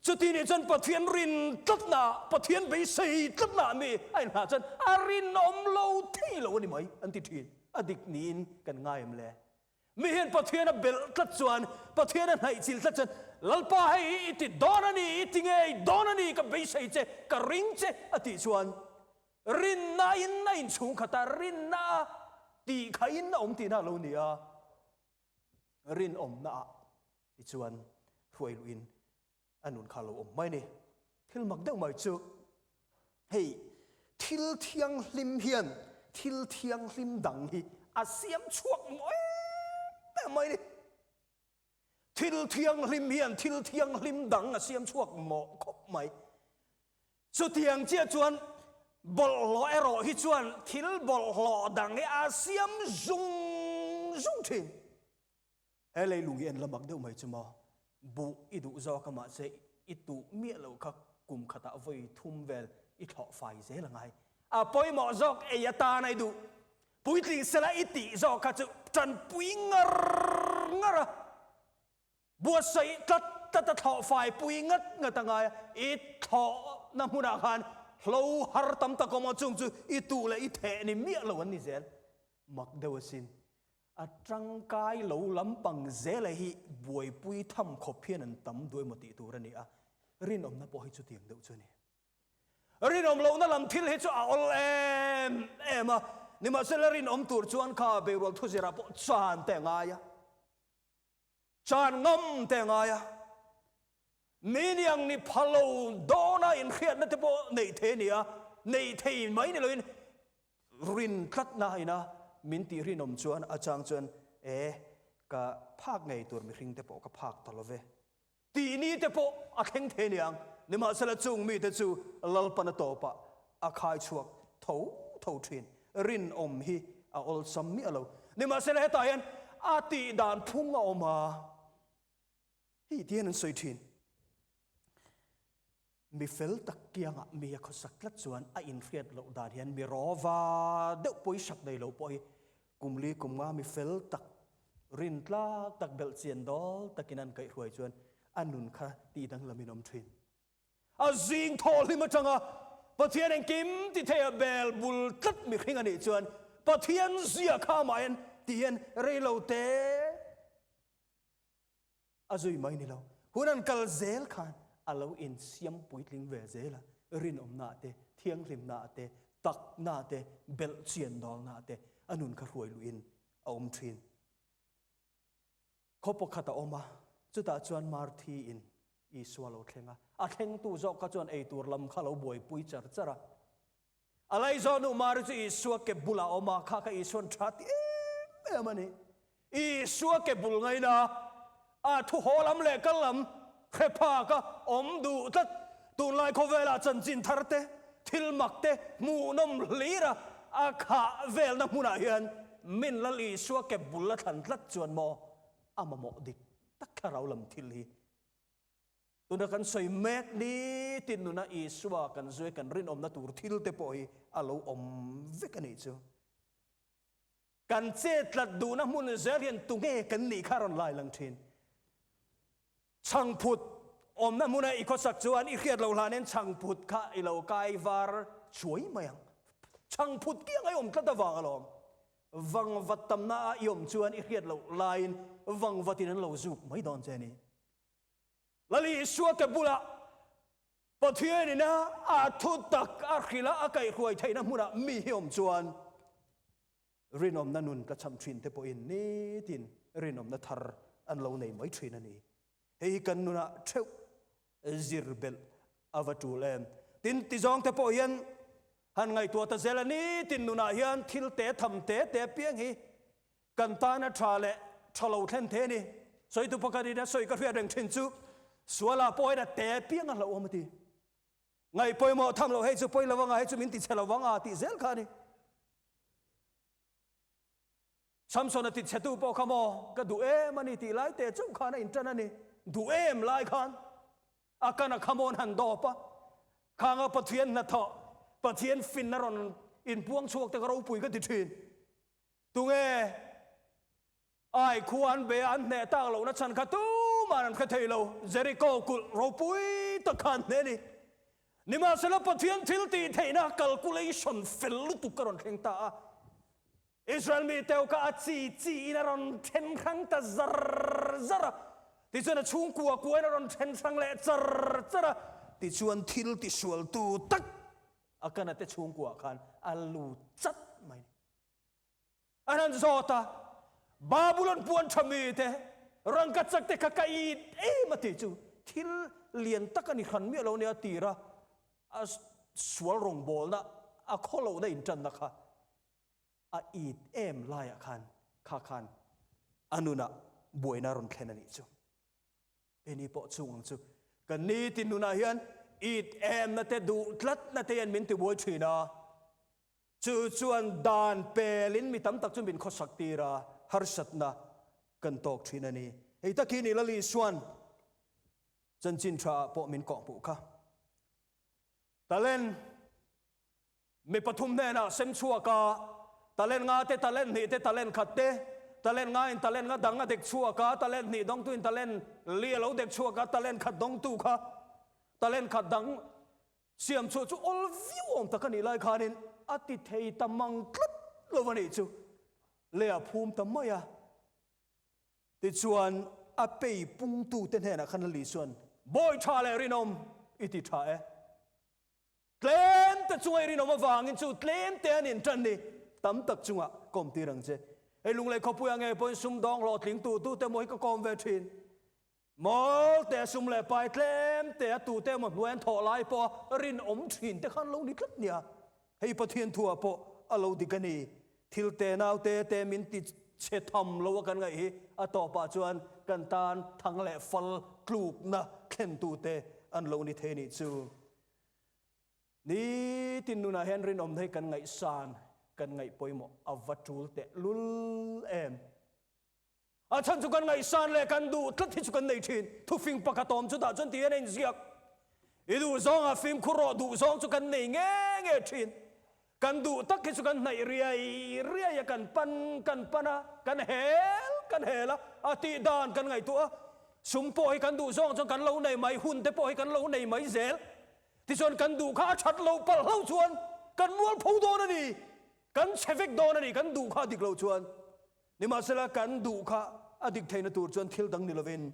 Chuti nih chuan Pathian rin tlatna, Pathian beisei tlatna mi a inhah chuan a rinawm lo thei lo a ni mai an ti thin. A dik niin kan ngai em le? Mi hian Pathian a belh tlat chuan, Pathian a hnaih chil tlat chuan, Lalpa hei hi i ti dawn a ni, i ti ngei dawn a ni, ka beisei che, ka ring che a tih chuan rinna in a inchhung khat a, rinna a tih kha in a awm tihna a lo ni a, rinawmna ah tichuan hruai luhin a nun kha a lo awm mai a ni. Thil mak deuh mai chu hei thil thianghlim hian thil thianghlim dang hi a siam chhuak mawi em mai a ni. Thil thianghlim hian thil thianghlim dang a siam chhuak mawh khawp mai. Chutiang chiah chuan bawlhhlawh erawh hi chuan thil bawlhhlawh dang hi a siam zung zung thin. He leilung hi en la mak deuh mai chu maw? Buh i duh zawk a mahse i tuh miah loh kha kum khatah vawi thum vel i thlawh fai zel a ngai. A pawimawh zawk ei atana i duh puitling sela i tih zawk kha chu tanpui ngar ngar a, buatsaih tlat tlat a thlawh fai pui ngat ngat a ngai a, i thlawhna hmunah khan hlo har tam tak awm a chung chu i tuh leh i theh ni miah lo an ni zel. Mak deuh asin. A tangkai lo lampang zela hi buaipui tham khawp hian an tam duai maw tih tur a ni a, rinawmna pawh hi chutiang deuh chu a ni. Rinawm lohna lam thil hi chu a awl em em a, nimahsela rinawm tur chuan kha beirual thuzirah pawh chan te a ngai a, chan ngam te a ngai a, mi niang ni pha lo dawna inhriatna te pawh neih thei a ni a, neih thei mai ni loin Rin tlatna ina min tih rinawm chuan a chang chuan e ka phak ngei tur mihring te pawh ka phak ta lo ve tih ni te pawh a thleng thei aniang. Nimahsela chung mite chu Lalpan a tawpah a khai chhuak tho tho thin. Rinawm hi a awlsam miah lo. Nimahsela hetah hian a tih dan phung a awm a, hei ti hian an sawi thin. Mi fel tak kiangah mi a khawsak tlat chuan a inhriat loh dan hian mi rawva deuh pawisak nei lo pawh hi kum li kum nga mi fel tak, rin tlak tak, belh chian dawl takin an kaihhruai chuan a nun kha tih danglamin awm thin. A zing thaw hlim atanga Pathian engkim ti theia bel bul tlat mihring a nih chuan Pathian zia kha amah hian ti hian rei lo te A zui mai ni lo. Hun an kal zel khan a lo insiam puitling ve zel a, rinawmna te, thianghlimna te, takna te, belh chian dawlna te a nun kha hruai luhin a awm thin. Khaw pakhat a awm a, chutah chuan Marthi in Isua lo thleng a, a thlengtu zawk kha chuan eitur lam kha lo buaipui char char a. A laizawn nu Mari chu Isua ke bulah a awm a, kha kha Isua'n tha ti em em a ni. Isua ke bul ngaina a thu haw lam leh kal lam hre phak a awm duh tlat. Tunlai khawvelah chanchin thar te, thil mak te hmuhnawm hlir a, a khah velna hmunah hian min Lal Isua ke bul a thlan tlat chuan maw a mamawh dik tak thlarau lam thil hi. Tuna kan sawi mek nitin nuna Isua kan zui kan rinawmna tur thil te pawh hi a lo awm vek a nih chu. Kan chet tlat duhna hmun zel hian tunge kan nih kha a rawn lai lang thin. Chhangphut awmna hmuna i khawsak chuan i hriat loh hlanin chhangphut kha i lo kai var chuai mai ang. Chhangphut kiang a i awm tlat avang alawm. Vangvat tamna a i awm chuan i hriat loh laiin vangvatin an lo zuk mai dawn che a ni. Lal Isua ke bulah Pathianin a thutak a hrilh a, a kaihhruai theihna hmunah mi hi awm chuan rinawmna nun ka cham thin te pawhin nitin rinawmna thar an lo nei mai thin a ni. Hei hi kan nunah theuh zir belh a va tul em. Tin, tizawng te pawh hian han ngaihtuah ta zel a, nitin nunah hian thil te tham te te piang hi Kan tana tha leh tha lo thlen the ni. Sawitu pakhat in a sawi ka hriat reng thin chu, Suala pawh hian a te piang a hlauhawm a ti. Ngaih pawimawh tham loh hei chu pawi lo anga hei chu min ti chhe lo vang a tih zel kha a ni. Samson a ti chhetu pawh kha maw ka duh em a ni tih lai te chauh khan a intan a ni. Duh em lai khan a kan a khamawn han dawp a, khanga Pathian hnathawh, Pathian finna rawn inpuang chhuak te ka ropui ka ti thin. Tunge ai khua an be a, an hneh tak lohna chhan kha tuman an hre thei lo. Jeriko kulh ropui tak kha an hneh a ni. Nimahsela Pathian thil tih theihna calculation fel lutuk ka rawn thleng ta a. Israel mi teu kha a chi chi in a rawn then hrang ta zar zar a. Tichuan a chhungkua kuain a rawn then hrang leh char char a. Tichuan thil tisualtu tak a kana te chhungkuaah khan a lut chat mai a ni. An han zawt a, Babulon puan tha mite, rangkachak te kha ka it em a tih chu thil lian tak a ni hran miah lo nia tira a sual rawngbawlna a khawlohna intanna kha a it em laiah khan kha khan a nunah buaina a rawn thlen a nih chu. Keini pawh chung ang chu kan nitin nunah hian it emna te duh tlatna te hian min tibuai thin a. Chu chuan dan pelin mi tam tak chu min khawsak tir a, harsatna kan tawk thin a ni. Hei takin i Lal Isuan chanchin tha ah pawh min kawhhmuh kha. Talent mi pathum hnenah sem chhuak a, talent nga te, talent hnih te, talent khat te, talent nga in talent nga dang a dek chhuak a, talent hnih dawngtu in talent li a lo dek chhuak a, talent khat dawngtu kha talent khat dang Siam chhuah chu awl viau awm tak a nih lai khanin a ti thei ta mang tlat lo a nih chu. Lei a phum ta mai a. Tichuan a pei pungtute hnenah khan Lali chuan, Bawi tha leh rinawm i ti tha e. Tlem te chunga i rinawm avangin chu tlem te an intan ni tam tak chungah kawm tir ang che. Hei lunglei khawpuia ngei pawhin sumdawng hlawhtling tu tute maw hi ka kawm ve thin. Mawl te sum leh pai tlem te a tute emaw hnuai an thawh lai pawh a rinawm thin te khan lo ni tlat nia. Hei Pathian thuah pawh a lo dik a ni. Thil te nau te te min ti chhe tham lo a kan ngaih hi a tawpah chuan kan tan thang leh fal tlukna thlentu te an lo ni thei nih chu. Nitin nunah hian rinawmna hi kan ngaihsan kan ngaih pawimawh a va tul teh lul em. A chhan chu kan ngaihsan leh kan duh tlat hi chu kan nei thin. Thufing pakhat awm chutah chuan ti hian a inziak. I duh zawngah fimkhur rawh duh zawng chu kan nei nge nge thin. Kan duh tak hi chu kan hnaih riai riai a, kan pan kan pan a, kan hel kan hel a, a tih dan kan ngaihtuah a. Sum pawh hi kan duh zawng chuan kan lo nei mai, hun te pawh hi kan lo nei mai zel. Tichuan kan duh kha a that loh palh hlauh chuan kan mualpho dawn a ni. Kan chhe vek dawn a ni, kan duh kha a dik loh chuan. Nimahsela, kan duh kha a dik theihna tur chuan thil dang ni lovin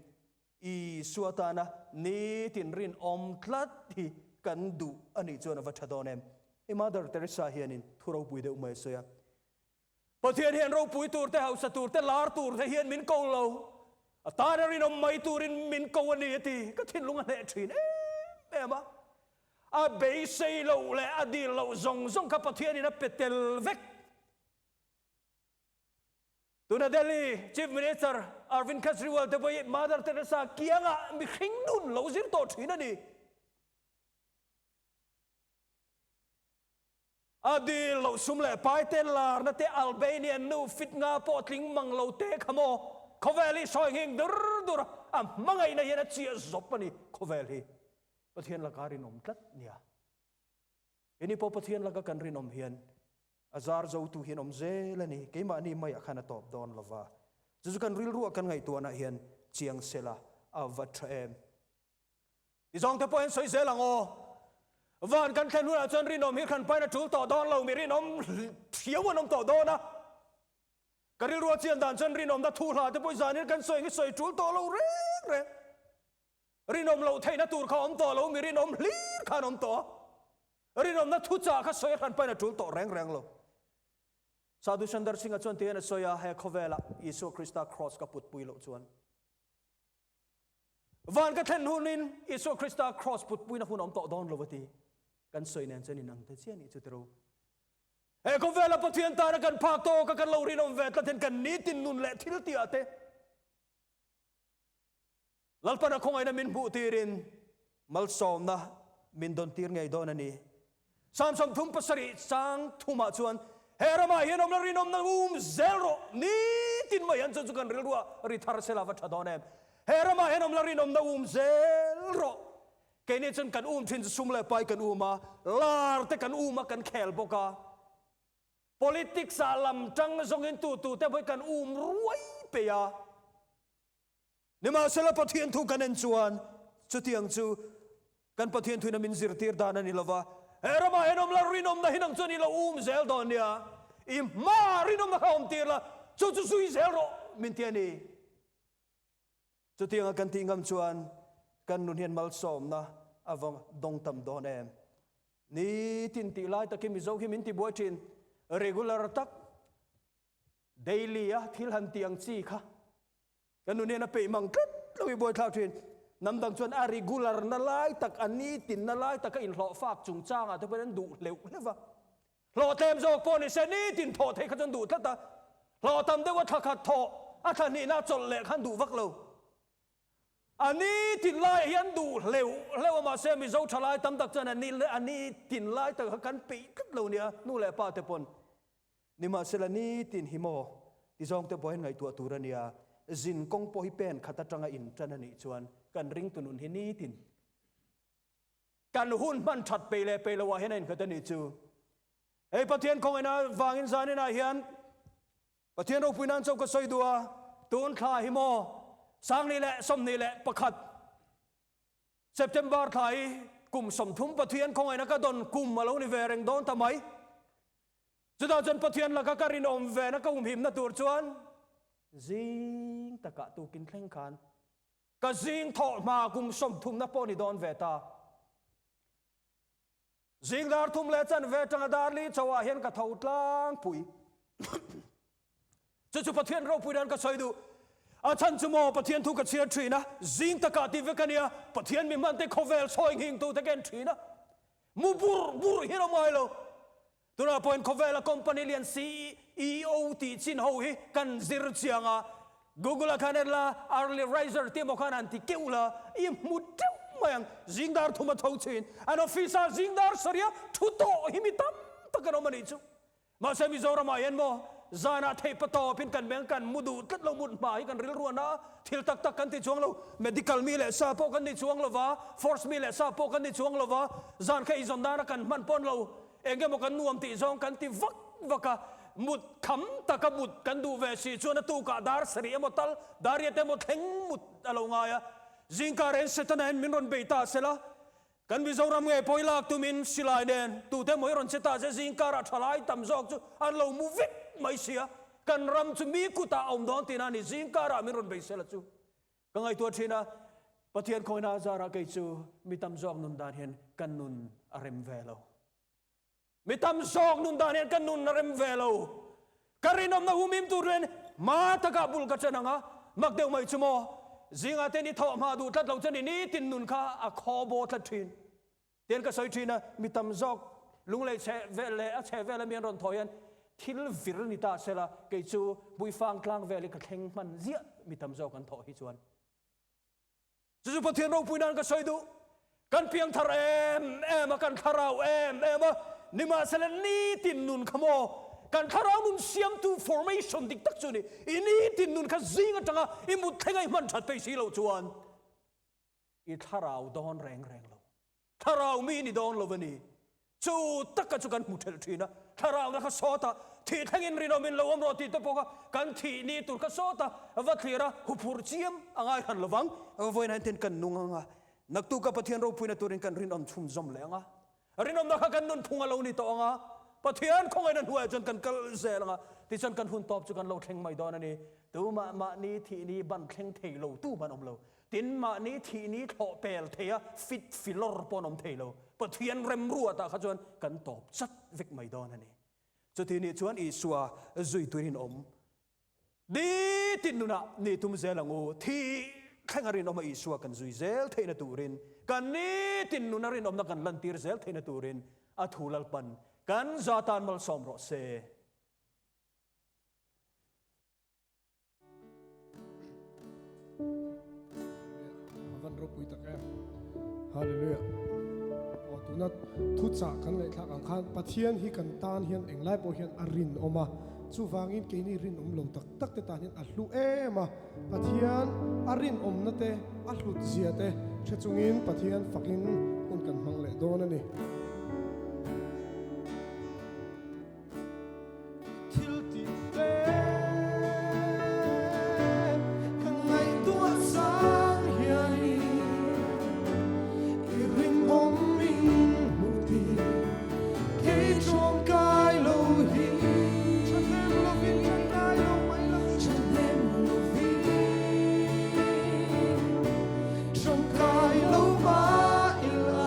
Isua tana nitin rinawm tlat hi kan duh a nih chuan a va tha dawn em? Hei Mother Teresa hianin thu ropui deuh mai a sawi a. Pathian hian ropui tur te, hausa tur te, lar tur te hian min ko lo. A tana rinawm mai turin min ko a ni a ti. Ka thinlung a hneh thin em em a. A beisei loh leh a dil loh zawng zawng kha Pathianin a pe tel vek. Tuna Delhi Chief Minister Arvind Kejriwal te pawh hi Mother Teresa kiangah mihring nun lo zir tawh thin a ni. A dil loh sum leh pai te larna te Albanian nu fit nga pawh tling mang lo te kha maw? Khawvel hi sawi nghing dur dur a, a hmangaihna hian a chiah zawp a ni khawvel hi. Pathian laka rinawm tlat nia. Keini pawh Pathian laka kan rinawm hian a zar zotu hian awm zel a ni. Keimahni maiah khan a tawp dawn lova. Chu chu kan rilruah kan ngaihtuahna hian chiang sela a va tha em. Tizawngte pawh hian sawi zel ang aw. Van kan thlen hunah chuan rinawm hi hran pain a tul tawh dawn lo, mi rinawm thiau an awm tawh dawn a. Ka rilrua chian dan chuan rinawmna thu hla te pawh zanin kan sawi hi sawi tul tawh lo reng reng. Rinawm loh theihna tur kha awm tawh lo, mi rinawm hlir khan awm tawh a. Rinawmna thuchah kha sawi a hran pain a tul tawh reng reng lo. Sadhu Sundar Singh-a chuan tihian a sawi a, He khawvelah Isua Krista kraws ka putpui loh chuan Van ka thlen hunin Isua Krista kraws putpuina hun a awm tawh dawn lo a ti. Kan sawi nen chuan inang te chiah a nih chu tiro. He khawvela Pathian tana kan phak tawk a kan lo rinawm ve tlat hian kan nitin nun leh thil tihah te Lalpana khawngaihna min hmuh tirin malsawmna min dawn tir ngei dawn a ni. Psalm 37 chang thumah chuan he ramah hian awmna rinawmna um zel rawh nitin mai hian chu chu kan rilruah ri thar sela va tha dawn em. He ramah hian awmna rinawmna um zel rawh. Keini chuan kan um thin chu sum leh pai kan um a, lar te kan um a kan khel bawk a. Politics ah lam tang zawngin tu tu te pawh hi kan um ruai peih a. Nimahsela Pathian thu kan en chuan chutiang chu kan Pathian thuin a min zirtir dan a ni lova, he ramah hian awm la rinawmna hi nang chuan i lo um zel dawn nia, i hmaah rinawmna kha awm tir la, chu chu zui zel rawh min ti a ni. Chutianga kan tih ngam chuan kan nun hian malsawmna a va dawng tam dawn em. Nitin tih lai takin Mizo hi min tibuai thin, regular tak, daily a thil han tih ang chi kha Kan nun hian a peih mang tlat lo i buaithlak thin. Hnam dang chuan a regular na lai tak, a nitin na lai taka inhlawh fak chungchangah te pawhin an duh hleuh hleuh va. Hlawh tlem zawk pawh ni se nitin thawh theih kha chuan duh tlat a. Hlawh tam deuha thla khat thawh, a thla hnihna chawlh leh khan duh vak lo. A nitin laiah hian duh hleuh hleuh a, mahse Mizo thalai tam tak chuan a nitin lai tak kha kan peih tlat lo nia, nu leh pa te pawn. Nimahsela nitin hi maw ti zawngte pawh hian ngaihtuah tur a nia, zin kawng pawh hi pen khat atanga in tan a nih chuan kan ringtu nun hi nitin kan hun hman that peih leh peih loah hian a inkhat a nih chu. Hei Pathian khawngaihna vangin zaninah hian Pathian ropui nan chauh ka sawi duh a, tun thla hi maw 2021 September thla hi kum 30 Pathian khawngaihna ka dawn kum a lo ni ve reng dawn ta mai. Chutah chuan Pathian laka ka rinawm vena ka humhimna tur chuan zing takah tukin thleng khan ka zing thawh hma kum sawmthumna pawh ni dawn ve ta. Zing dar thum leh chan ve tanga dar li chauhah hian ka tho tlangpui. Chu chu Pathian ropui dan ka sawi duh. A chhan chu maw Pathian thu ka chhiar thin a, zing takah ti vek a nia, Pathian mi hmante khawvel sawi nghingtu te ka en thin a. Mu bur bur hian awm ngai lo. Tunah pawhin khawvela company lian CEO tih chin ho hi kan zir chiang a, Google-ah khan en la, early riser tih emaw khan han ti keuh la, i hmu teuh mai ang. Zing dar thum a tho chin, an office-ah zing dar sarih a thu tawh hi mi tam tak an awm a nih chu. Mahse Mizoramah hian maw zanah theih pa tawpin kan meng kan mu duh tlat lo mut hma hi kan rilruan a, thil tak tak kan ti chuang lo, medical mi leh sa pawh kan ni chuang lo va, force mi leh sa pawh kan ni chuang lo va, zan kha eizawn nana kan hman pawn lo, eng emaw kan nuam tih zawng kan ti vak vak a, mut kham taka mut kan duh ve si chuan a tukah dar sarih emaw tal, dar riat emaw thleng mut a lo ngai a, zingkar hian Setana hian min rawn bei ta sela, Kan Mizoram nge pawi lak tumin silai nen tute emaw hi rawn che ta che zing karah thalai tam zawk chu an lo mu vek mai sia, kan ram chu mi kutah a awm dawn tihna a ni, zing karah min rawn beisel a chu ka ngaihtuah thin a, Pathian khawina zarah kei chu mi tam zawk nun dan hian kan nun a rem ve lo. Mi tam zawk nun dan hian kan nun a rem ve lo. Ka rinawmna humhim tur hian hma takah bul ka chen ang a, mak deuh mai chu maw, zingah te ni thawh hma duh tlat lo chuan i nitin nun kha a khaw baw tlat thin. Tian ka sawi thin a, mi tam zawk lunglei chhe vel leh a chhe vel ami an rawn thawh hian thil vir ni ta sela, kei chu Buifang tlang vel hi ka thleng hman ziah mi tam zawk an thawh hi chuan. Chu chu Pathian ropui nan ka sawi duh. Kan piang thar em em a, kan thlarau em em a, nimahsela nitin nun kha maw? Kan thlarau nun siamtu formation dik tak chu ni. I nitin nun kha zing atanga i mut thleng a i hman that phei si loh chuan i thlarau dawn reng reng lo. Thlarau mi ni dawn lo a ni. Chu taka chu kan hmu thelh thin a, thlarau na kha sawt a, thih thlengin rinawmin lo awm rawh tih te pawh kha kan thih ni tur kha sawt a, va thlir a, huphurh chiam a ngai hran lovang. Vawiin hian kan nung ang a, naktuka Pathian ropuina turin kan rinawm chhunzawm leh ang a. Rinawmna kha kan nunphung a lo ni tawh ang a, Pathian khawngaihna hnuaiah chuan kan kal zel ang a, tichuan kan hun tawp chu kan lo thleng mai dawn a ni. Tumah mahni thihni ban thleng thei lo tu ban awm lo. Tin, mahni thihni thlawh pel thei a, fit filawr pawh an awm thei lo. Pathian remruatah kha chuan kan tawp chat vek mai dawn a ni. Chuti nih chuan Isua zui turin awm Nitin nunah ni tum zel ang u. Thih thleng a rinawm a Isua kan zui zel theihna turin, kan nitin nuna rinawmna kan lantir zel theihna turin a thu Lalpan kan za tan malsawm rawh se. A van ropui tak em. Hallelujah. Aw tuna thu chah kan ngaihthlak ang khan Pathian hi kan tan hian englai pawh hian a rinawm a. Chuvangin keini rinawm lo tak tak te tan hian a hlu em a. Pathian a rinawmna te a hlut zia te hre chungin Pathian fakin hun kan hmang leh dawn a ni. Thil tih te ka ngaihtuah sang hianin i rinawm min hmuh tih kei tawngkai lo hi. Thahnem lovin tangkai lo mai la. Thahnem lovin tangkai lo mai la.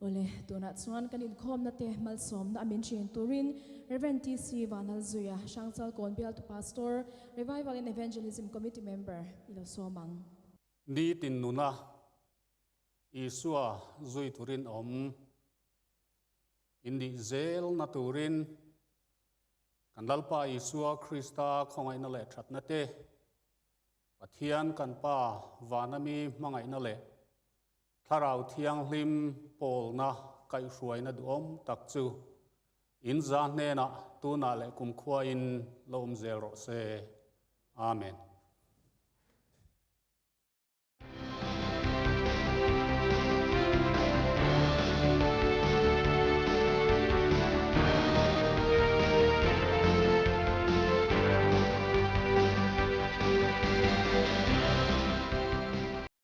Awle, tunah chuan kan inkhawmna te malsawmna a min thin turin Rev. TC Vanlalzuia, Hrangchal Kawn Bialtu Pastor, Revival and Evangelism Committee Member i lo sawm ang. Nitin nuna Isua zui turin awm in nih zelna turin kan Lalpa Isua Krista khawngaihna leh thatna te, Pathian kan Pa vana mi hmangaihna leh Thlarau Thianghlim pawlna kaihhruaina duhawm tak chu in za hnenah tunah leh kumkhuain lo awm zel rawh se. Amen.